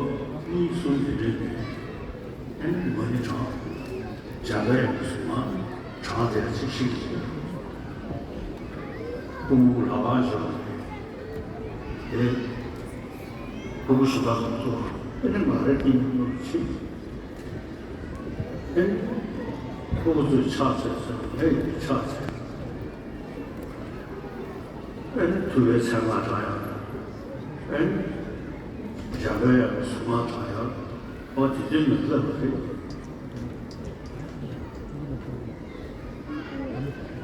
གཉིས་གསུམ་གྱི་རིང་ནས་ཨེ་ནི་མ་ཎི་བགྲང་། འཇམ་པའི་དབྱངས་ཀྱི་གཟུངས་སྔགས་བགྲང་བསྡད་ཅིག་ཤིག་ཀུན་སློང་ལ་བག་ཞོག་དེ་ཕྲུ་གུ་ཞིག་ལ་ཚོགས་ཨེ་ནི་མ་རེད་ཀྱི་མི་ནོར་ཆེ། ཨེ་ནི་ཕྲུ་གུ་ཚོས་ཕྱག་འཚལ་ཚོས་ངས་ཀྱི་ཕྱག་འཚལ། ཨེ་ནི་ཐུབ་པའི་ཚད་མ་དང་ཡང་། ཨེ་ནི་འཇམ་པའི་དབྱངས་ཀྱི་གཟུངས་སྔགས་དང་ཡང་། ཨོ་དེ་དུས་ནས་ལབ་པ་རེད།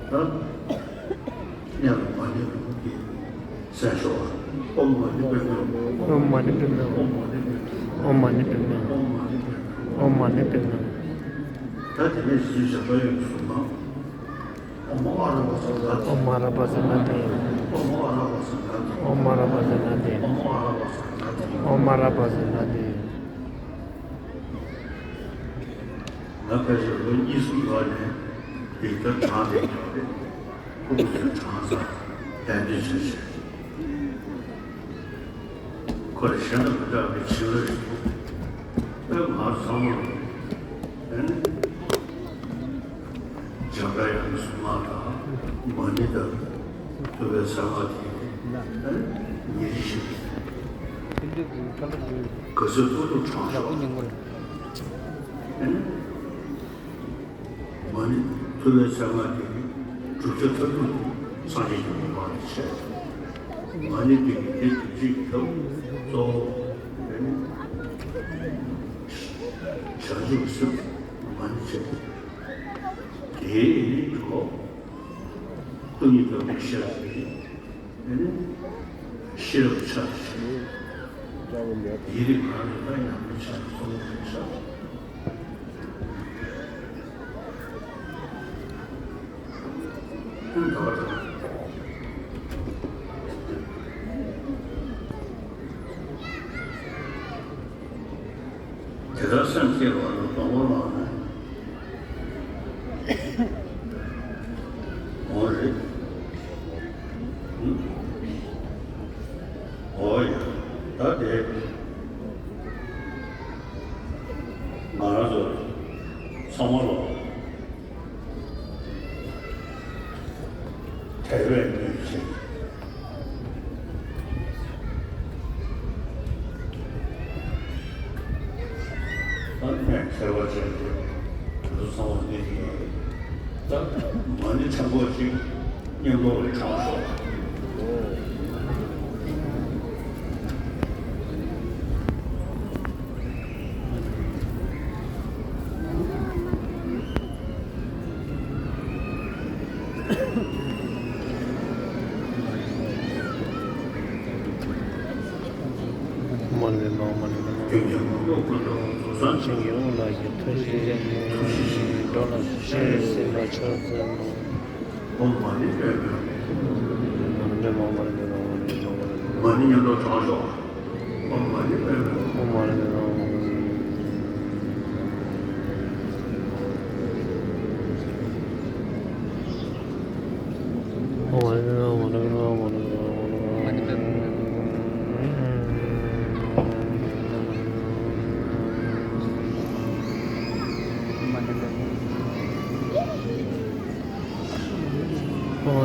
ད་མཉམ་དུ་མ་ཎི་ལུགས་ཀྱི་གསན་ཤོག་ཨོཾ་མ་ཎི་པདྨེ་ཧཱུྃ། ཨོཾ་མ་ཎི་པདྨེ་ཧཱུྃ། ཨོཾ་མ་ཎི་པདྨེ་ཧཱུྃ། ཨོཾ་མ་ཎི་པདྨེ་ཧཱུྃ། ཨོཾ་མ་ཎི་པདྨེ་ཧཱུྃ། ད་དེ་ནས་གཞི་འཇམ་པའི་དབྱངས་ཀྱི་གཟུངས་སྔགས། ཨོཾ་ཨ་ར་པ་ཙ་ན་དྷཱིཿ། ཨོཾ་ཨ་ར་པ་ཙ་ན་དྷཱིཿ། ཨོཾ་ཨ་ར་པ་ཙ་ན་དྷཱིཿ། ཨོཾ་ཨ་ར་པ་ཙ་ན་དྷཱིཿ། ཨོཾ་ཨ་ར་པ་ཙ་ན་དྷཱིཿ། ང་ཕལ་ཆེར་ལོ་གཉིས་གསུམ་ལོ་ནས་ཡིག་ཐོག་དྲངས་བསྡད་ཀྱི་ཡོད་རེད། ཁོ་ཚོས་དྲངས་ཚར་ལན་འདེབས་བྱས་བྱས། ཁོ་ལ་གཞན་དང་མི་འདྲ་བའི་བྱིན་རླབས་ཤིག་འདུག་དཔེ་ང་ཚང་མ་ལ་ཨེ་ནི། འཇམ་པའི་དབྱངས་ཀྱི་གཟུངས་སྔགས་དང་མ་ཎི་དང་ཐུབ་པའི་གསང་སྔགས་དེ་ཨེ་ནི་ཉིན་རེ་བཞིན་ག་ཚོད་ཐུབ་ཐུབ་བགྲང་ཤོག་ཨེ་ནི། མ་ཎི་ཐུབ་པའི་གསང་སྔགས་ཀྱི་བསྒྲུབ་བྱ་མཐར་ཐུག་སངས་རྒྱས་ཀྱི་གོ་འཕང་དེ་བྱས། མ་ཎི་འདི་གི་དེ་བསྒྲུབ་བྱའི་ཐབས་གཙོ་བོ་ཨེ་ནི། བྱང་ཆུབ་སེམས་མ་ཎི་བྱས། དེའི་ནི་གྲོགས་སྟོང་ཉིད་རྟོགས་པའི་ཤེས་རབ་ཀྱིས། ཨེ་ནི་ཤེས་རབ་ཆ་ཤེས། ཡིད་རིག་ངང་ལས་ད་ཉམས་ལེན་བྱས་ནས་གསུངས་པའི་ཆ། ཀུན་དགའ་བོ་དང་། དེ་ལྟར་སེམས་བསྐྱེད་པ་ལ་སྡོང་པོ་བླངས་ནས། འོ་རེད། འོ་ཡ། ད་དེ་ང་རང་ཚོ་ཚང་མ་ལོ། དལ་བས་མི་བྱེད། ད་ངས་ཁྱད་པར་ཅན་དེ་དུས་ཚང་བ་འདི་ཡིན་ཡོད་རེད། ད་མ་ཎི་ཕྲན་བུ་ཅིག་སྙིང་ཐོག་ལ་དྲངས་ཤོག་མ་ཎི་མ་ཎི་མ་ཎི་མ་ཎི། སེམས་ཅན་གྱི་དབང་ལ་ཞིང་ཐུགས་རྗེ་ཅན། འགྲོ་ལ་ཞི་བའི་སྲིད་ལ་ཕྱག་འཚལ་ལོ། ཨོཾ་མ་ཎི་པདྨེ། མ་ཎི་མ་ཎི་མ་ཎི་མ་ཎི་མ་ཎི། མ་ཎི་མ་ཎི་མ་ཎི་མ་ཎི། ཨོཾ་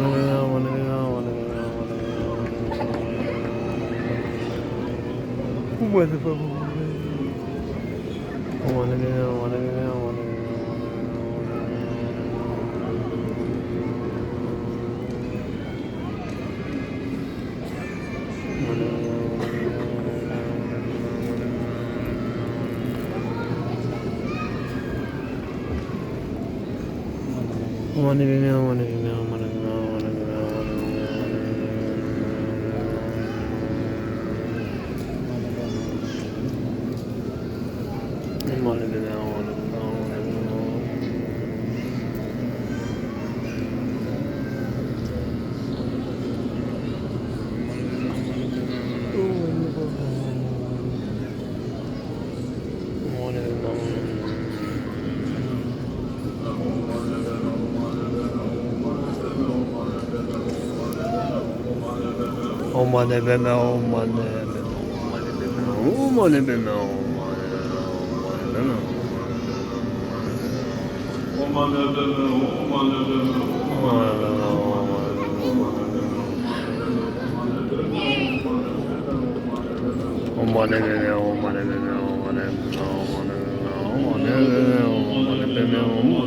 མ་ཎི་པདྨེ་ཧཱུྃ། ཨོཾ་མ་ཎི་པདྨེ་ཧཱུྃ། ཨོཾ་མ་ཎི་པདྨེ་ཧཱུྃ། ཨོཾ་མ་ཎི་པདྨེ་ཧཱུྃ།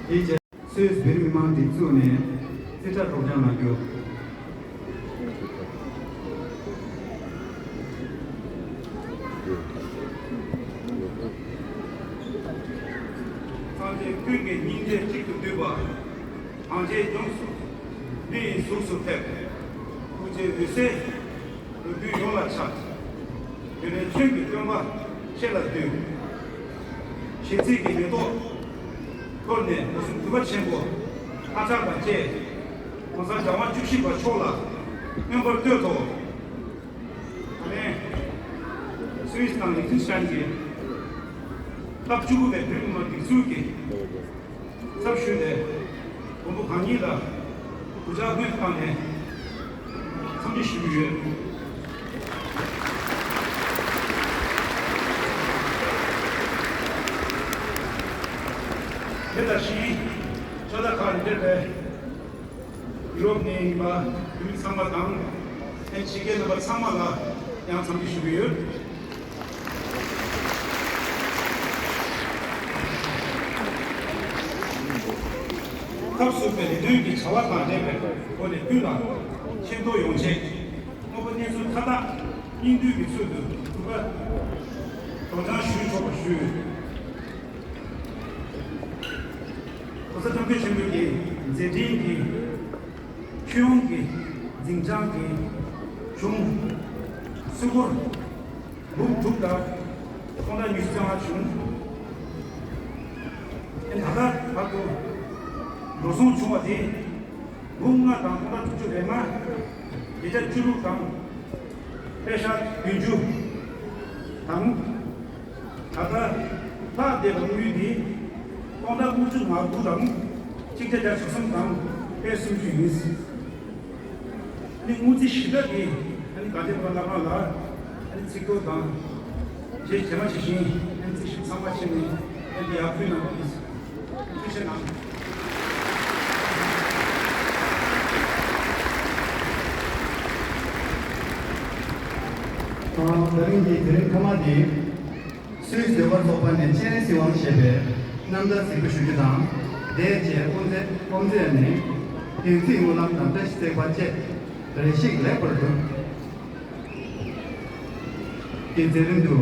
དེའི་རྗེས་སུད་སི་བོད་རིགས་མི་མང་སྒྲིག་འཛུགས་ནས་རྩིས་ཁྲ་སྒྲོག་སྦྱང་གནང་རྒྱུ། སངས་རྒྱས་ཀུན་གྱི་སྙིང་རྗེ་གཅིག་ཏུ་བསྡུས་པ། གང་བྱས་ཡོངས་སུ་མི་ཡི་གཟུགས་སུ་ཕེབས། ཐུགས་རྗེའི་འོད་ཟེར་ལོ་རྒྱུས་ཡོངས་ལ་ཁྱབ། དེ་ནས་ཁྱོད་ཀྱི་སྟོན་པ་ཁྱེད་ལ་འདུད། ཞེ་ཚིག་གི་མེ་ཏོག་འཐོར་ནས་ལོ་གསུམ་དུས་བབ་ཆེན་པོ་ལྷ་ཕྱག་དང་བཅས་༸གོང་ས་༸རྒྱལ་དབང་བཅུ་བཞི་པ་མཆོག་ལ་མངོན་པར་བསྟོད་དོ། ད་ལན། སུད་སི་དང་ལིག་ཏེན་སི་ཏན་གྱི་སྐབས་བཅུ་དགུ་པའི་བོད་མི་མང་སྒྲིག་འཛུགས་ཀྱི་ཚབ་ཞུས་ཏེ། མགོན་པོ་གང་ཉིད་ལ་གུས་ཕྱག་སྔོན་དུ་བཏང་ནས་འཚམས་འདྲི་ཞུ་གི་ཡོད། དེ་ལྟར་ཞིང་ཕྱོགས་མཐའ་ཁག་ནས་ཕེབས་པའི་ཡུ་རོབ་ནས་ཡིན་པ་བོད་མི་ཚང་མ་དང་། ཨེ་ཕྱི་རྒྱལ་རྣམ་པ་ཚང་མ་ལ་ཡང་འཚམས་འདྲི་ཞུ་གི་ཡོད། སྐབས་སུ་བབས་པའི་ལས་དོན་གྱི་བྱ་བ་དང་འབྲེལ་བའི་སྒོ་ནས་ཀུན་ལ་ཆེ་མཐོང་ཡོང་ཆེད་དངོས་པོ་གནས་ཚུལ་མཐའ་དག་སྙིང་བསྡུས་ཀྱི་ཚུལ་དུ་གྲུབ་པ་སྒྲོག་སྦྱང་ཞུས་ཆོག་པ་ཞུ། ༸གོང་ས་༸སྐྱབས་མགོན་ཆེན་པོ་ཡི་མཛད་འཕྲིན་གྱི་མཆོད་ཡོན་གྱི་འཛིན་བྱང་གི་གཞུང་སུམ་མགོར་འབུམ་དྲུག་དང་སྟོང་ཕྲག་ཉི་ཤུ་རྩ་ལྔ་བྱུང་། ཨེ་ད་ལྟ་བར་དུ་འགྲོ་སོང་བྱུང་བ་དེ་འབུམ་ལྔ་དང་སྟོང་ཕྲག་དྲུག་ཅུ་རེ་ལྔ། བརྒྱ་ཆ་བཅུ་དྲུག་དང་པད་ཤག་བདུན་ཅུ་དང་། ད་ལྟ་ལྷག་བསྡད་པའི་དངུལ་དེ་སྟོང་ཕྲག་དངུལ་ཆུ་ང་དགུ་དང་གཅིག་བརྒྱ་བརྒྱ་དྲུག་གསུམ་དང་པད་སུམ་ཅུ་ཡིན། ཨ་ནི་དངུལ་རྩིས་ཞིབ་ཕྲ་དེ་ཨ་ནི་དགའ་ལྡན་ཕོ་བྲང་བླ་བྲང་ལ་ཨ་ནི་ཚིག་ཐོ་དང་རྗེས་རྗེས་མ་ཇི་བཞིན་ཨ་ནི་རྩིས་ཞིབ་ཚང་མ་བྱས་ནས་ཨ་ནི་ཡར་ཕུལ་གནང་བ་ཡིན། ཐུགས་རྗེ་གནང་། ད་རིང་གི་དེ་རིང་ཐོག་མ་དེ། སུད་སི་ཟློས་གར་ཚོགས་པ་ནས་སྤྱན་རས་གཟིགས་དབང་ཞེས་པའི་རྣམ་ཐར་གཟིགས་འབུལ་ཞུ་རྒྱུ་དང་། དེའི་རྗེས་དབུ་མཛད་དབུ་མཛད་ནས་བདེན་ཚིག་སྨོན་ལམ་དང་བཀྲ་ཤིས་བརྩེགས་པ་བཅས་རེ་ཞིག་ལེགས་པར་བསྒྲུབས། དེའི་མཛད་རིམ་དུ།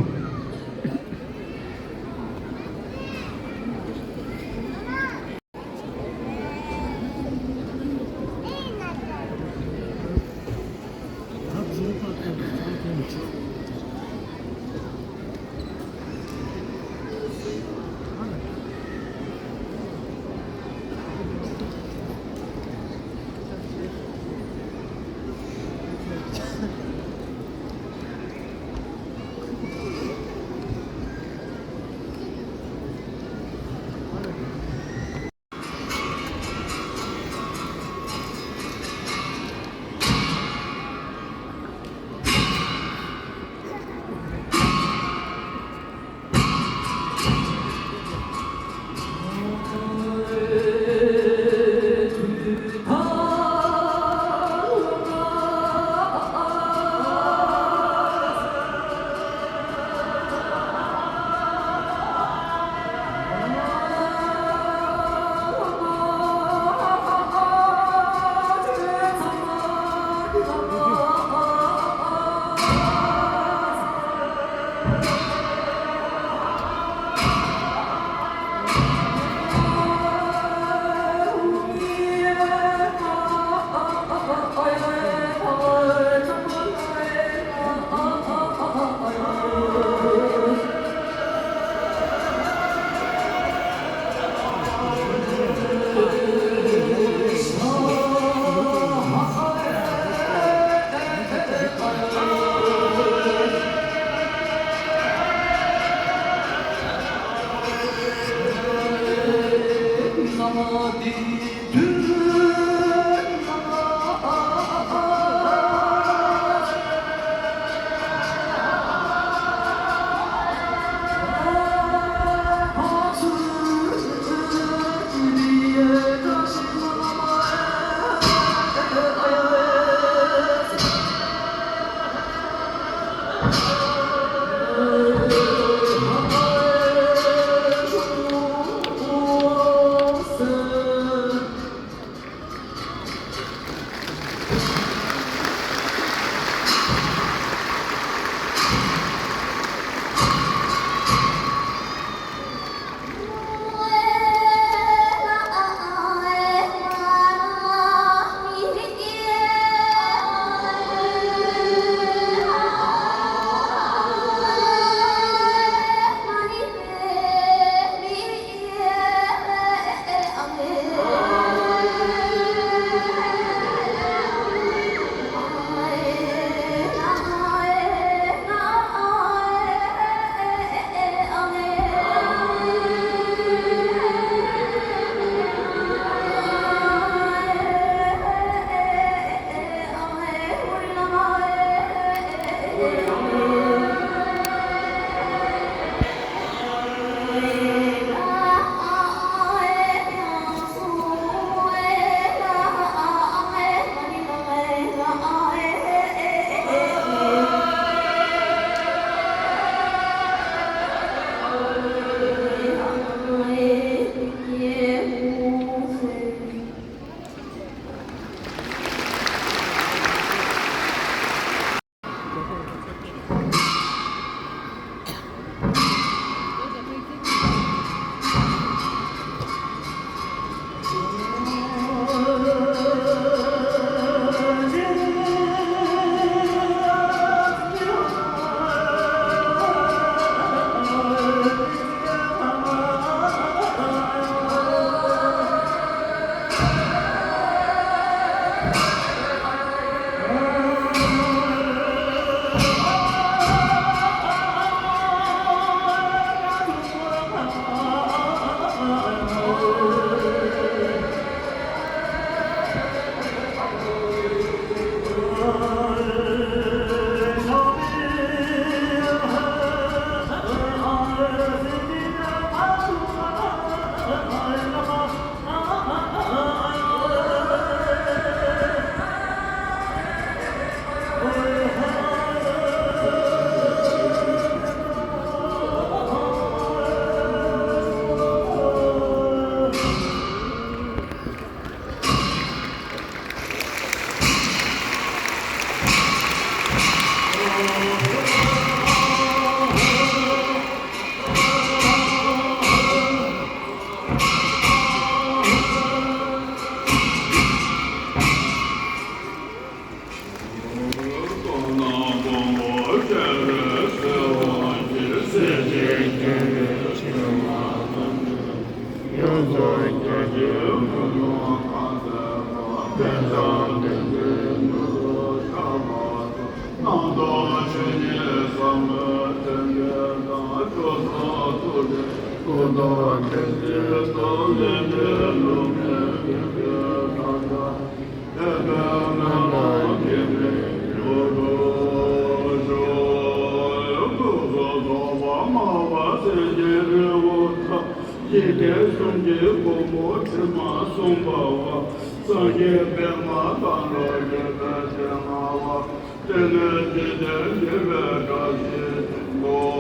ཡི་གེ་གསུམ་གྱི་སྒོ་མོ་དྲི་མ་གསུམ་པ་བ། སངས་རྒྱས་པདྨ་དང་འགྲོ་བྱེད་པའི་སྤྱན་སྔ་བ། དེ་ནས་འཇིག་རྟེན་འདུལ་བའི་བཀྲ་ཤིས་ཤོག།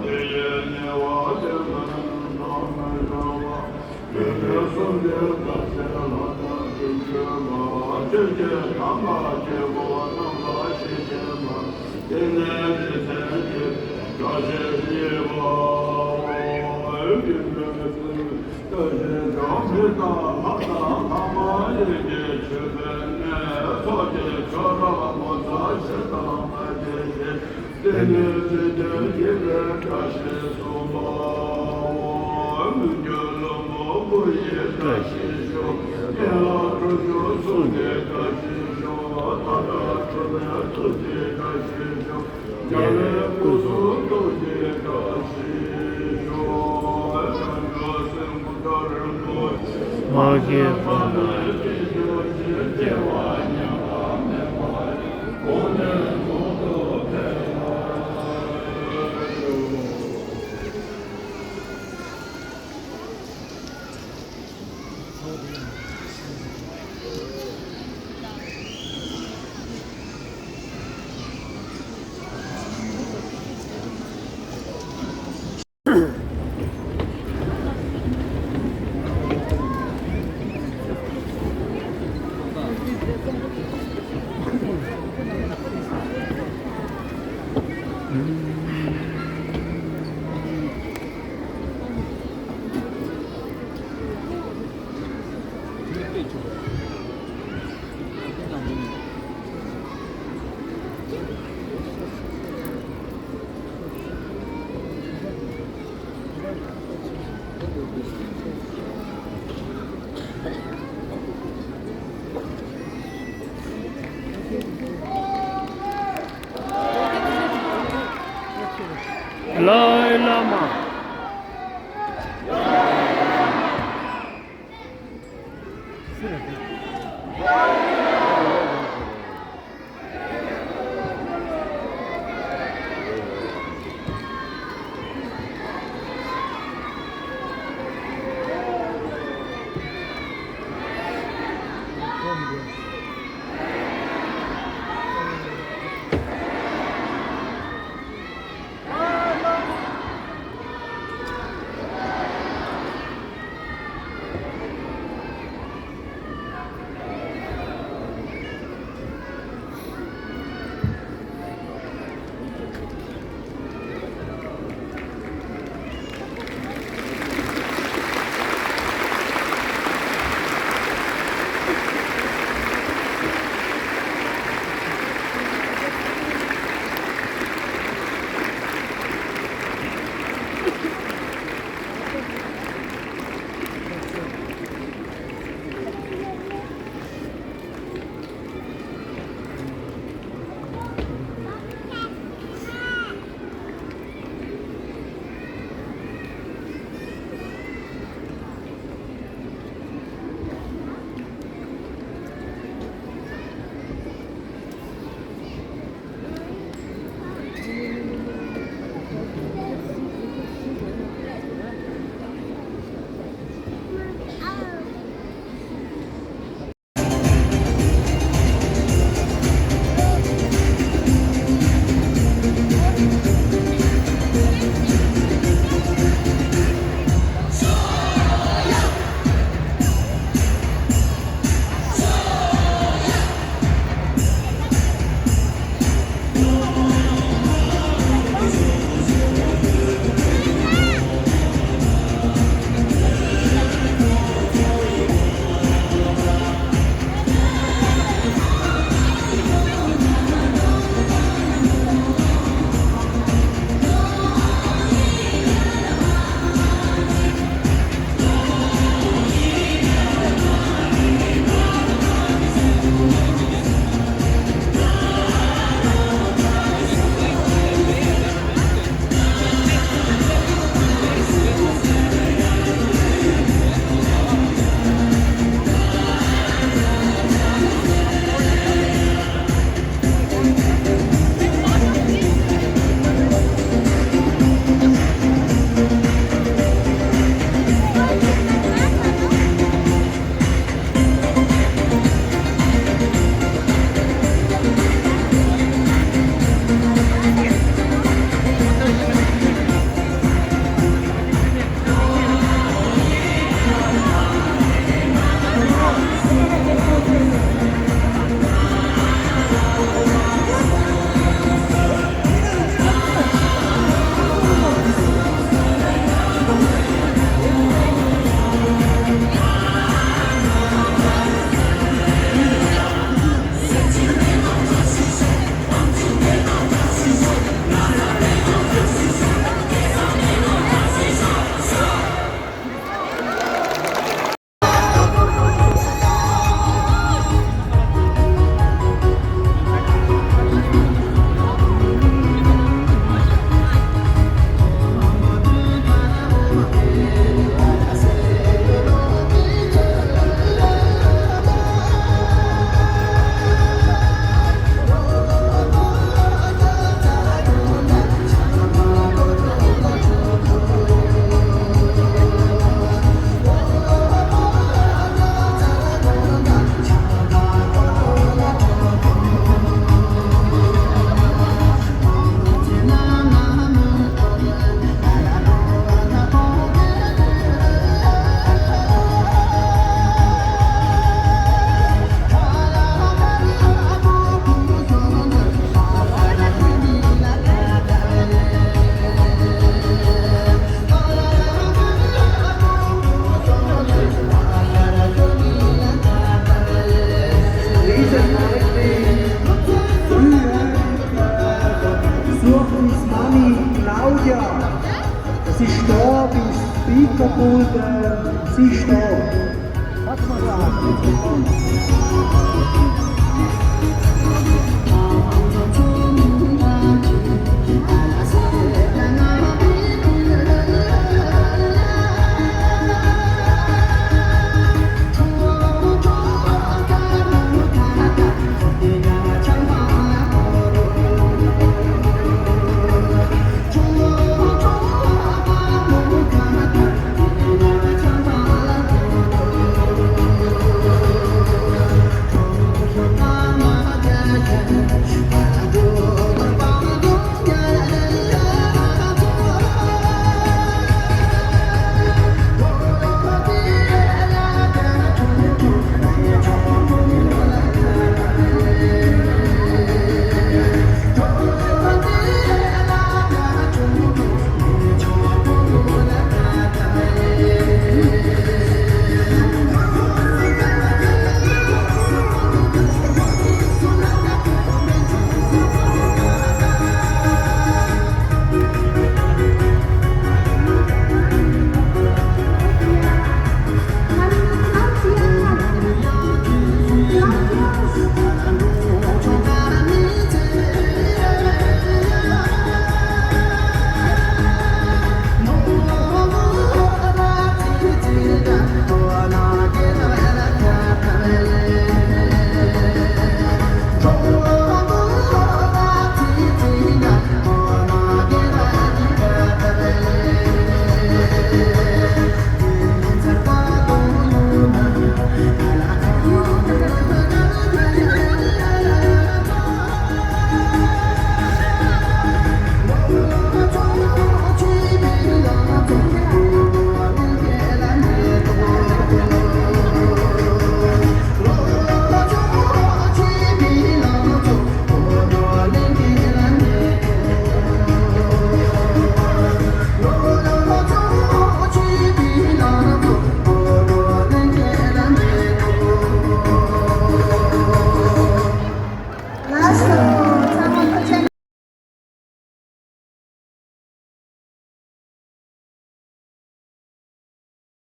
དེ་ཡི་ཉེ་བར་བསྟེན་པའི་ཉོན་མོངས་པ་མི་བྱང་བ། དེ་ནས་སངས་རྒྱས་བཀའ་བརྒྱད་ལྷ་དང་དྲིན་ཅན་པ། ཆོས་ཀྱི་དམ་པ་སྐྱེས་བུ་རྣམས་ལ་ཞལ་བཞེས་པ། དེ་ནས་འཇིག་རྟེན་འདུལ་བའི་བཀྲ་ཤིས་ཤོག། དེ་ནས་བཀྲ་ཤིས་ཤོག། མི་དང་ལྷ་དང་ལྷ་མ་ཡིན་གྱི་མཆོད་པའི་གནས། ཚོགས་ཀྱི་མཆོག་རབ་ངོ་མཚར་ཆེ་དང་མ་ཆེ་ཞིང་། དེ་ནས་འཇིག་རྟེན་འདུལ་བའི་བཀྲ་ཤིས་སུ་འབར་བ། མི་འགྱུར་ལྷུན་པོ་སྐུ་ཡི་བཀྲ་ཤིས་ཤོག། ཡན་ལག་དྲུག་ཅུ་གསུང་གི་བཀྲ་ཤིས་ཤོག། མཐའ་དག་གྲུབ་པའི་ཐུགས་ཀྱི་བཀྲ་ཤིས་ཤོག། རྒྱལ་བའི་སྐུ་གསུང་ཐུགས་ཀྱི་བཀྲ་ཤིས་ཤོག། བྱང་ཆུབ་སེམས་དཔའ་རིན་པོ་ཆེ། མ་སྐྱེས་པ་ལ་སྐྱེ་སྐྱེ་བ་ཉམས་པ་མེད་པ། གོང་ནས་གོང་དུ་འཕེལ་བར་ཤོག། རྩིས་ཞུ།